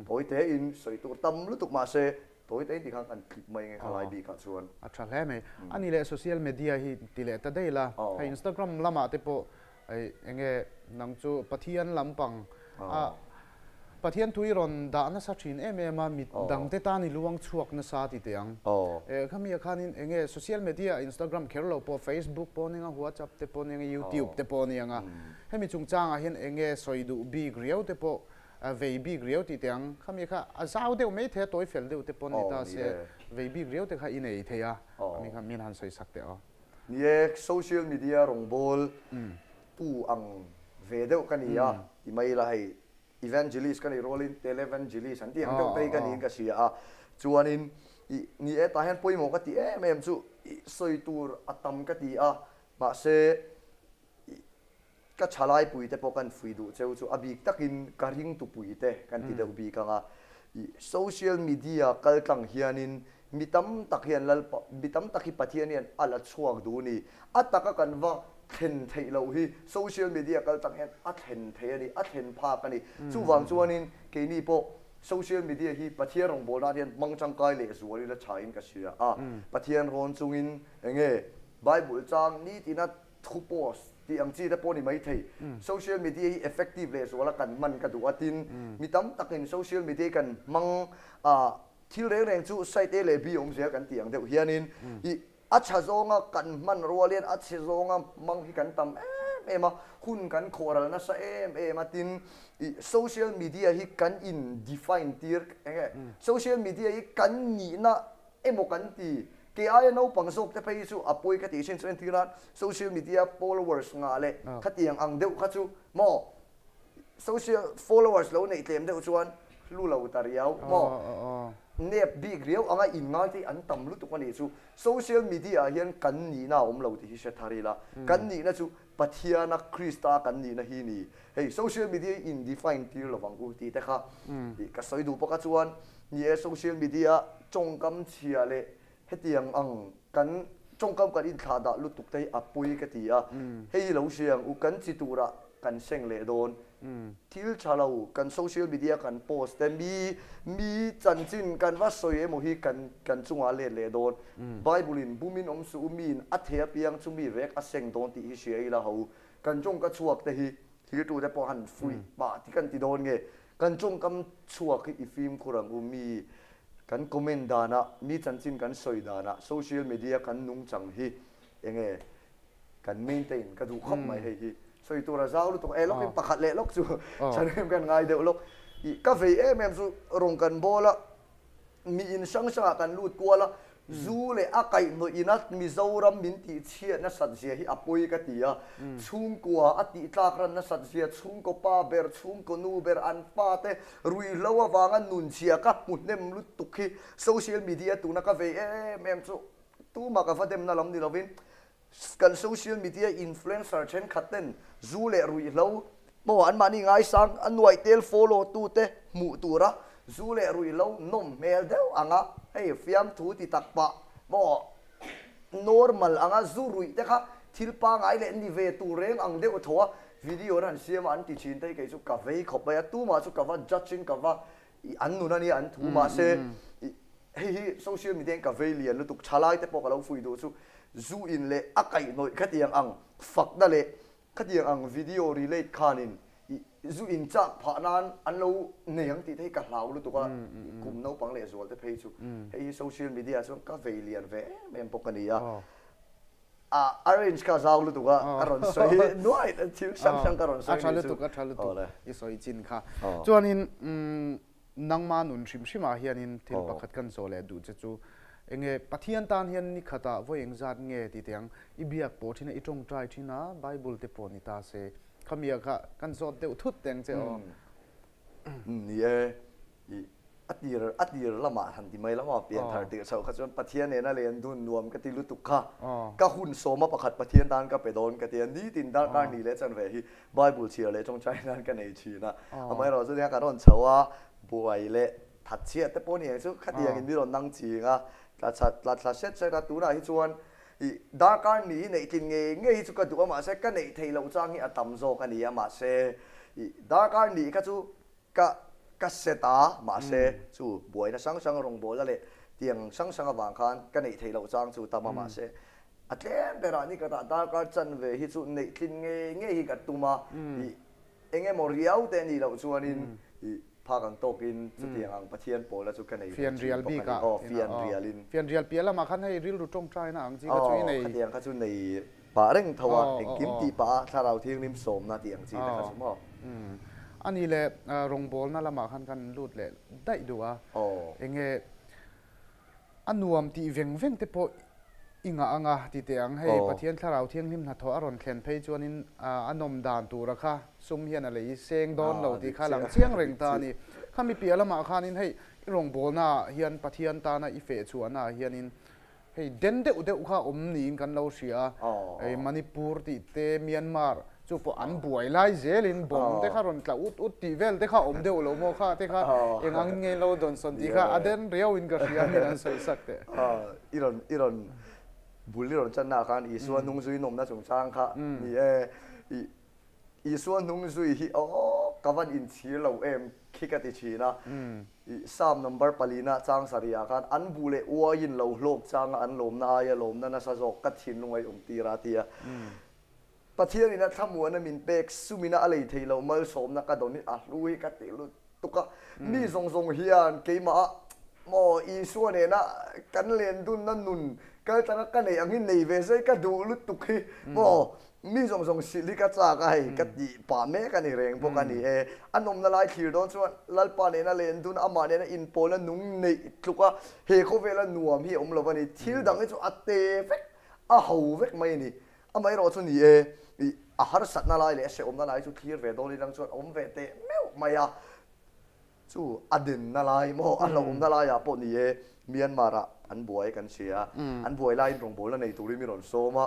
Speaker 2: tawi tein sawi tur tam lutuk mahse tawi tein tikhan kan tlip mai nge khalai bikah chuan.
Speaker 1: A tha hle mai. A ni leh social media hi ti leh ta daih la, hei Instagram lamah te pawh Enge nang chu Pathian lampang a Pathian thu i rawn dah nasa thin em em a, mi dangte tan i luang chhuak nasa ti teh ang. Khami ah khanin enge social media Instagram kher lo pawh Facebook pawh nia WhatsApp te pawh nia YouTube te pawh nia anga hemi chungchangah hian enge sawi duh bik riau te pawh vei bik riau ti teh ang. Khami kha a zau deuh mai thei a tawi fel deuh te pawh ni ta se vei bik riau te kha i nei thei a, khami kha min han sawi sak teh aw.
Speaker 2: Ni e, social media rawngbâwl tu ang ve deuh ka ni a, ti mai ila hei evangelist ka nih rualin televangelist an tih ang deuh te hi ka niin ka hria a, chuanin ih ni e tah hian pawimawh ka ti em em chu ih sawi tur a tam ka ti a, mahse ih ka thalaipui te pawh kan fui duh cheu chu a bik takin ka ringtupui te kan ti deuh bik ang a, ih social media kal tlang hianin mi tam tak hian Lalpa mi tam tak hi Pathian hian a la chhuak duh ni, a taka kan va thlen theih loh hi social media kal tlang hian a thlen thei a ni, a thlen phak a ni. Chuvang chuanin keini pawh social media hi Pathian rawngbâwl nan hian hmang tangkai leh zual ila thain ka hria a, Pathian rawn chungin enge Bible chang nitina Thu post tih ang chi te pawh ni mai thei. Social media hi effective leh zuala kan hman ka duh a tin mi tam takin social media hi kan hmang a, thil reng reng chu site A leh B awm zel kan tih ang deuh hianin ih a tha zawnga kan hman rual hian a chhe zawnga hmang hi kan tam em em a, hun kan khawhral nasa em em a tin ih social media hi kan in define tir eng nge social media hi kan nihna emaw kan ti. Kei aia naupang zawk te phei hi chu a pawi ka tih thin chu entir nan social media followers ngah leh khatiang ang deuh kha chu maw social followers lo neih tlem deuh chuan hlu lo ta riau maw nep bik riau anga in ngai te hi an tam lutuk a nih chu. Social media ah hian kan nihna a awm lo tih hi hre thar ila kan nihna chu Pathiana Krista kan nihna hi ni. Hei social media hi in define tir lovang u tih te kha ka sawi duh bawk a chuan ni e social media tawngkam chhia leh hetiang ang kan tawngkam kan inthlah dah lutuk te hi a pawi ka ti a, hei hi lo hria ang u kan chi turah kan seng leh dawn. Thil tha lo kan social media kan post te mi mi chanchin kan va sawi emaw hi kan kan chungah a let leh dawn. Bible in bumin awm suh u miin a thei apiang chu mi rek a seng dawn tih hi hria ila ho. Kan tawngka chhuak te hi thiltu te pawh han fuih pah ti kan ti dawn nge kan tawngkam chhuak hi i fimkhur ang u mi kan comment danah mi chanchin kan sawi danah social media kan nungchang hi enge kan maintain ka duh khawp mai hei hi sawi tur a zau lutuk e lawk in pakhat leh lawk chu chhan kan ngai deuh lawk i ka vei em em chu rawng kan bawl a mi in hrang hrang ah kan lut kual a zu leh a kaihhnawih in a Mizoram min tih chhiat nasat zia hi a pawi ka ti a chhungkua a tih tlak ran nasat zia chhungkaw pa ber chhungkaw nu ber an fa te ruihhlo avanga nun chhia ka hmu hnem lutuk hi social media tuna ka vei em em chu Tumah ka va demna lam ni lovin kan social media influencer thenkhat ten zu leh ruihhlo maw anmahni ngaisang a nuaih tel follow tute hmuh tura zu leh ruihhlo nawm hmel deuh anga hei fiamthu ti tak pah maw normal anga zu ruih te kha thil pangai leh ni ve tur reng ang deuh tho a video an han siam a an ti thin te hi kei chu ka vei khawp mai a tumah chu ka va judge in ka va an nun a nia an thu mahse hei hi social media in ka vei lian lutuk thalai te pawh ka lo fuih duh chu zu in leh a kaihhnawih khatiang ang fakna leh khatiang ang video relate khanin zu in chak phah nan an lo nei ang tih te hi ka hlau lutuk a kum naupang leh zual te phei chu hei hi social media chuan ka vei lian ve em em bawk a ni a. A arrange kha zau lutuk a, ka rawn sawi nuai thil hrang hrang ka rawn sawi
Speaker 1: nih chu. A tha lutuk, a tha lutuk i sawi chin kha. Chuanin nangma nun hrim hrimah hianin thil pakhat kan zawh leh duh che chu enge Pathian tan hian ni khatah vawi engzat nge ti teh ang, i biak pawh thin a, i tawngtai thin a, Bible te pawh ni ta se, khamia kha kan zawt deuh thut teh ang che aw.
Speaker 2: Ni e, i a tir a tir lamah han ti mai lama pian thar tirh chhoh kha chuan Pathian nena len dun nuam ka ti lutuk kha ka hun sawma pakhat Pathian tan ka pe dawn ka ti a, nitin darkar ni leh chanve hi Bible chhiar leh tawngtai nan ka nei thin a, amaherawhchu chu nia ka rawn chho a, buai leh that chhiat te pawh ni ang chu khatiangin mi rawn nang ching a, tla that tla thla hret hret a, tunah hi chuan. I darkar ni hi neih tlin ngei ngei hi chu ka duh a, mahse ka neih theih loh chang hi a tam zawk a ni a, mahse i darkar ni kha chu ka ka set a, mahse chu buaina hrang hrang rawngbawlna leh tiang hrang hrang avang khan ka neih theih loh chang chu tam a, mahse a tlem berah ni ka tah darkar chanve hi chu neih tlin ngei ngei hi ka tum a, i Eng emaw riau te nih loh chuanin i phak ang tawkin chutiang ang Pathian pawla chu ka nei ve thin bawk a ni. Aw, fian rialin.
Speaker 1: Fian rial piah lamah khan hei rilru tawngtaina ang chi kha chu i nei.
Speaker 2: Aw, khatiang kha chu nei pah reng tho a, engkim tih pah a thlarau thianghlim sawmna tih ang chi te kha chu maw.
Speaker 1: A nih leh rawngbawlna lamah khan kan lut leh daih duh a, enge A nuam tih veng veng te pawh i ngah ang a, ti teh ang. Hei, Pathian Thlarau Thianghlim hnathawh a rawn thlen phei chuanin a nawm dan tura kha sum hian a lei seng dawn lo tih kha lang chiang reng ta a ni. Khami piah lamah khanin hei i rawngbawlnaah hian Pathian tana i feh chhuahnaah hianin hei den deuh deuh kha awm niin kan lo hria a. Hei Manipur tih te, Myanmar Chu pawh an buai lai zelin bomb te kha rawn tla ut ut tih vel te kha awm deuh lo maw kha te kha eng ang nge lo dawn sawn tih kha a den riau in ka hria min an sawi sak teh.
Speaker 2: I rawn i rawn bul i rawn channa ah khan Isua hnung zui nawmna chungchang kha ni e. I Isua hnung zui hi aw ka van inchhir lo em khi ka ti thin a. I Psalm number palina chang sarih ah khan an buh leh uaiin lo hlawk changa an lawmna aia lawmna nasa zawk ka thinlung a i awm tir a ti a. Pathian in a thlamuan a min pek sum in a lei thei lo malsawmna ka dawn hi a hlu hi ka ti lutuk a, mi zawng zawng hian keimah ah maw Isua nena kan len dunna nun kal tanga ka neih ang hi nei ve zai ka duh lutuk hi maw mi zawng zawng silh hi ka chak a hei ka tih pah mek a ni reng bawk a ni e. A nawmna lai thlir dawn chuan Lalpa nena len dun amah nena inpawlna nung neih tluk a he khawvela nuam hi a awm lo a ni, thil dang hi chu a te vek a ho vek mai a ni. Amaherawh chu ni e, ih a harsatna lai leh a hrehawmna lai chu thlir ve dawn ilang chuan awm ve teh meuh mai a, chu a denna lai maw a hlauhawmna laiah pawh ni e, Myanmar ah an buai kan hria, an buai laiin rawngbawlna nei turin mi rawn sawm a,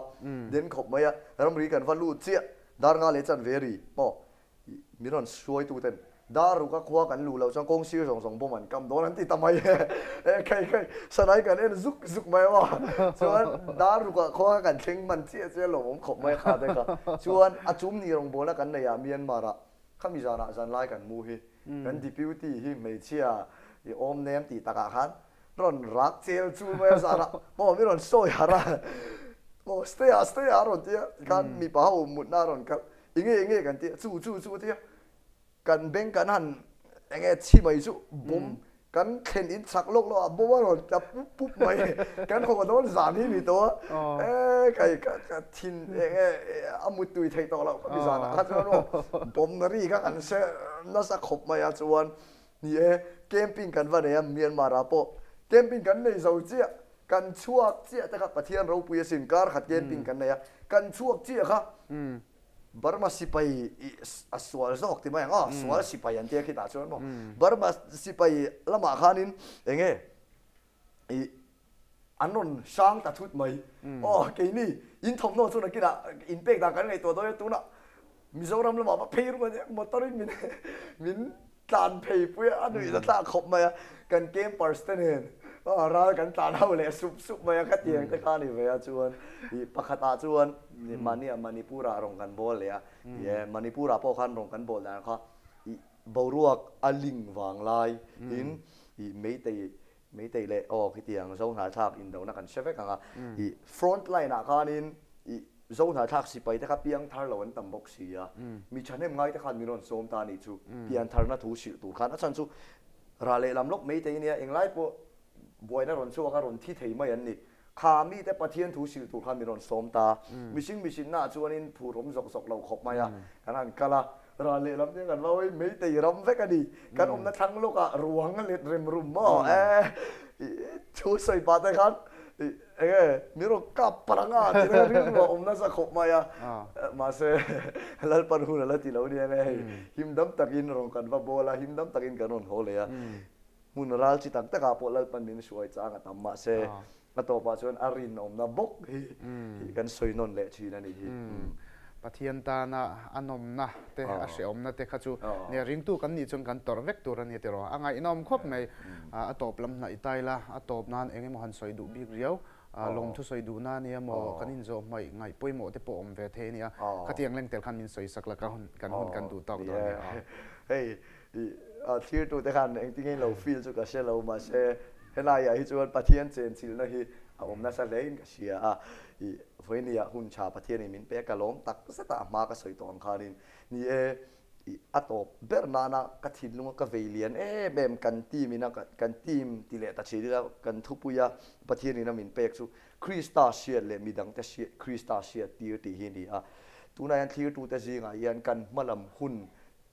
Speaker 2: den khawp mai a, ramri kan va lut chiah, dar nga leh chan ve ri maw Min rawn hruaituten dar ruka khua kan luh loh chuan kawng sir zawng zawng bawm an kam dawn an ti ta mai e. E khai khai, sanai kan en zuk zuk mai a maw. Chuan dar ruka khua kan thleng hman chiah chiah lawmawm khawp mai kha te kha. Chuan a chum ni rawngbawlna kan nei ah Myanmar ah khami zanah zanlai kan mu hi kan deputy hi hmeichhia i awm nem tih takah khan rawn rak chel chul mai a zanah maw min rawn sawi harh a maw stay ah stay ah a rawn ti a tikhan mipa ho mutna a rawn kal Enge enge kan ti a, chu chu chu a ti a, kan bank kan han enge chhi mai chu bawm kan thlen in chak lawk lawk ah bawm a rawn tla pup pup mai kan khaw dawn zan hi ni tawh a, e kai ka ka thin enge a mut tui theih tawh loh ka mi zan ah kha chuan aw bawm ri kha kan hre nasa khawp mai a chuan ni e camping kan va nei a Myanmar ah pawh camping kan nei zo chiah kan chhuak chiah te kha Pathian ropui asin kar khat camping kan nei a kan chhuak chiah kha Burma sipai a sual zawk ti mai ang aw sual sipai an tia khitah chuan maw Burma sipai lamah khanin enge i an rawn hrang ta thut mai aw keini in thawmhnaw chu nakinah in pek dan kan ngaihtuah dawn e tunah Mizoram lamah va phei ru ania motor in min min tlan phei pui a a nuih na tlak khawp mai a kan campers te nen ral kan tlan ho leh sup sup mai a khatiang te kha a ni ve a chuan ih pakhat ah chuan mahni ah Manipur ah rawn kan bawl leh a ih Manipur ah pawh khan rawn kan bawl dan kha ih boruak a ling vang lai in ih meitei meitei leh aw khitiang Zohnahthlak indona kan hre vek ang a ih front line ah khanin ih Zohnahthlak sipai te kha piang thar lo an tam bawk si a, mi thahnem ngai te khan min rawn sawm ta a nih chu, pian tharna thu hrilh tur khan a chhan chu rah leh lam lawk mai te nia englai pawh buaina rawn chhuak a rawn thi thei mai an ni. Kha mi te Pathian thu hrilh tur khan min rawn sawm ta, mihring mihrinna ah chuanin phur awm zawk zawk lo khawp mai a, kan han kal a, rah leh lam te kan va hawi meitei ram vek a ni, kan awmna thlang lawk ah ruang a let rem rum maw e, thu sawi pah te khan Enge min rawn kap palh anga tih na rilru a awm nasa khawp mai a, mahse Lalpan hun a la ti lo nia nge hei himdam takin rawn kan va bawl a, himdam takin kan rawn haw leh a, hmun ral chi tak takah pawh Lalpan min hruai chang a tam mahse a tawpah chuan a rinawmna bawk hi kan sawi nawn leh thin a nih hi.
Speaker 1: Pathian tana a nawmna te, a hrehawmna te kha chu nia ringtu kan nih chuan kan tawrh vek tur a ni tiraw. A ngaihnawm khawp mai. A tawp lam hnaih tai la, a tawp nan eng emaw han sawi duh bik riau. Lawmthu sawi duhna a nia maw, kan inzawh hmaih ngaih pawimawh te pawh awm ve thei a nia. Khatiang leng tel khan min sawi sak la ka hun kan hun kan duh tawk dawn a nia.
Speaker 2: Hei thlirtute khan engtin nge lo feel chu ka hre lo mahse helaiah hi chuan Pathian chenchilhna hi a awm nasa hlein ka hria a. Vawinia hun tha Pathianin min pek a lawm tak zet a, a hma ka sawi tawh ang khanin ni e, a tawp ber nana ka thinlunga ka vei lian em em kan team ina kan team ti leh ta thin ila kan thupui a Pathianin a min pek chu Krista hriat leh midangte hriat Krista hriat tir tih hi a ni a. Tunah hian thlirtute zingah hian kan hmalam hun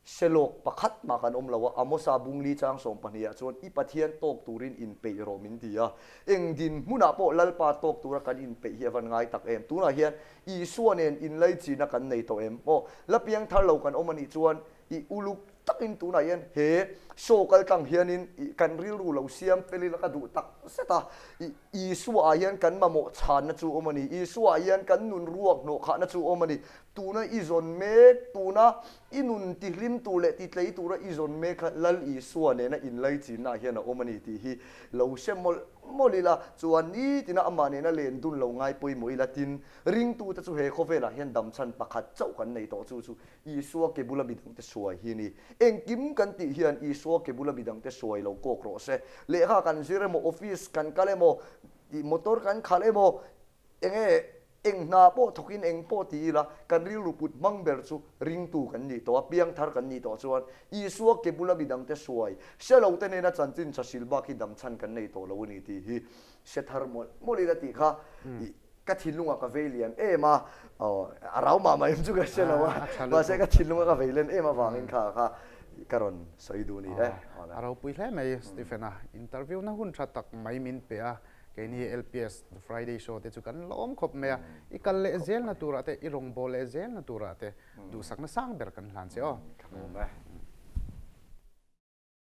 Speaker 2: hre lawk pakhat mah kan awm lo a, Amosa Bungli chang 12 ah chuan i Pathian tawk turin inpeih rawh min ti a. Eng dinhmunah pawh Lalpa tawk tura kan inpeih hi a van ngai tak em. Tunah hian Isua nen inlaichina kan nei tawh em? Aw, la piang thar lo kan awm a nih chuan i uluk takin tunah hian he show kal tlang hianin i kan rilru lo siam fel ila ka duh tak zet a. I Isua ah hian kan mamawh chhanna chu awm a ni. Isua ah hian kan nun ruak hnawh khahna chu awm a ni. Tuna i zawn mek, tuna i nun tihlim tur leh titlei tura i zawn mek kha Lal Isua nena inlaichinna ah hian a awm a ni tih hi lo hre mawlh mawlh ila, chuan nitina amah nena len dun lo ngai pawimawh ila tin, ringtute chu he khawvelah hian damchhan pakhat chauh kan nei tawh chu chu Isua ke bula midangte suai hi a ni. Engkim kan tih hian Isua ke bula midangte suai lo kawk rawh se. Lehkha kan zir emaw, office kan kal emaw, motor kan khalh emaw, enge Eng hna pawh thawkin eng pawh ti ila, kan rilru put hmang ber chu ringtu kan nih tawh a, piangthar kan nih tawh chuan Isua ke bula midangte hruai, hre lo te nena chanchin tha hril bak hi damchhan kan nei tawh lo a ni tih hi hre thar mawlh mawlh ila tih kha ka thinlungah ka vei lian em a, a rau mah mah em chu ka hre lo a, mahse ka thinlunga ka vei len em avangin kha kha ka rawn sawi duh a ni e.
Speaker 1: A ropui hle mai Stephen-a, interview na hun tha tak mai min pe a. Keini LPS The Friday Show te chu kan la awm khawp mai a, i kal leh zelna turah te, i rawngbâwl leh zelna turah te duhsakna sang ber kan hlan che aw.
Speaker 2: Ka hmu mai.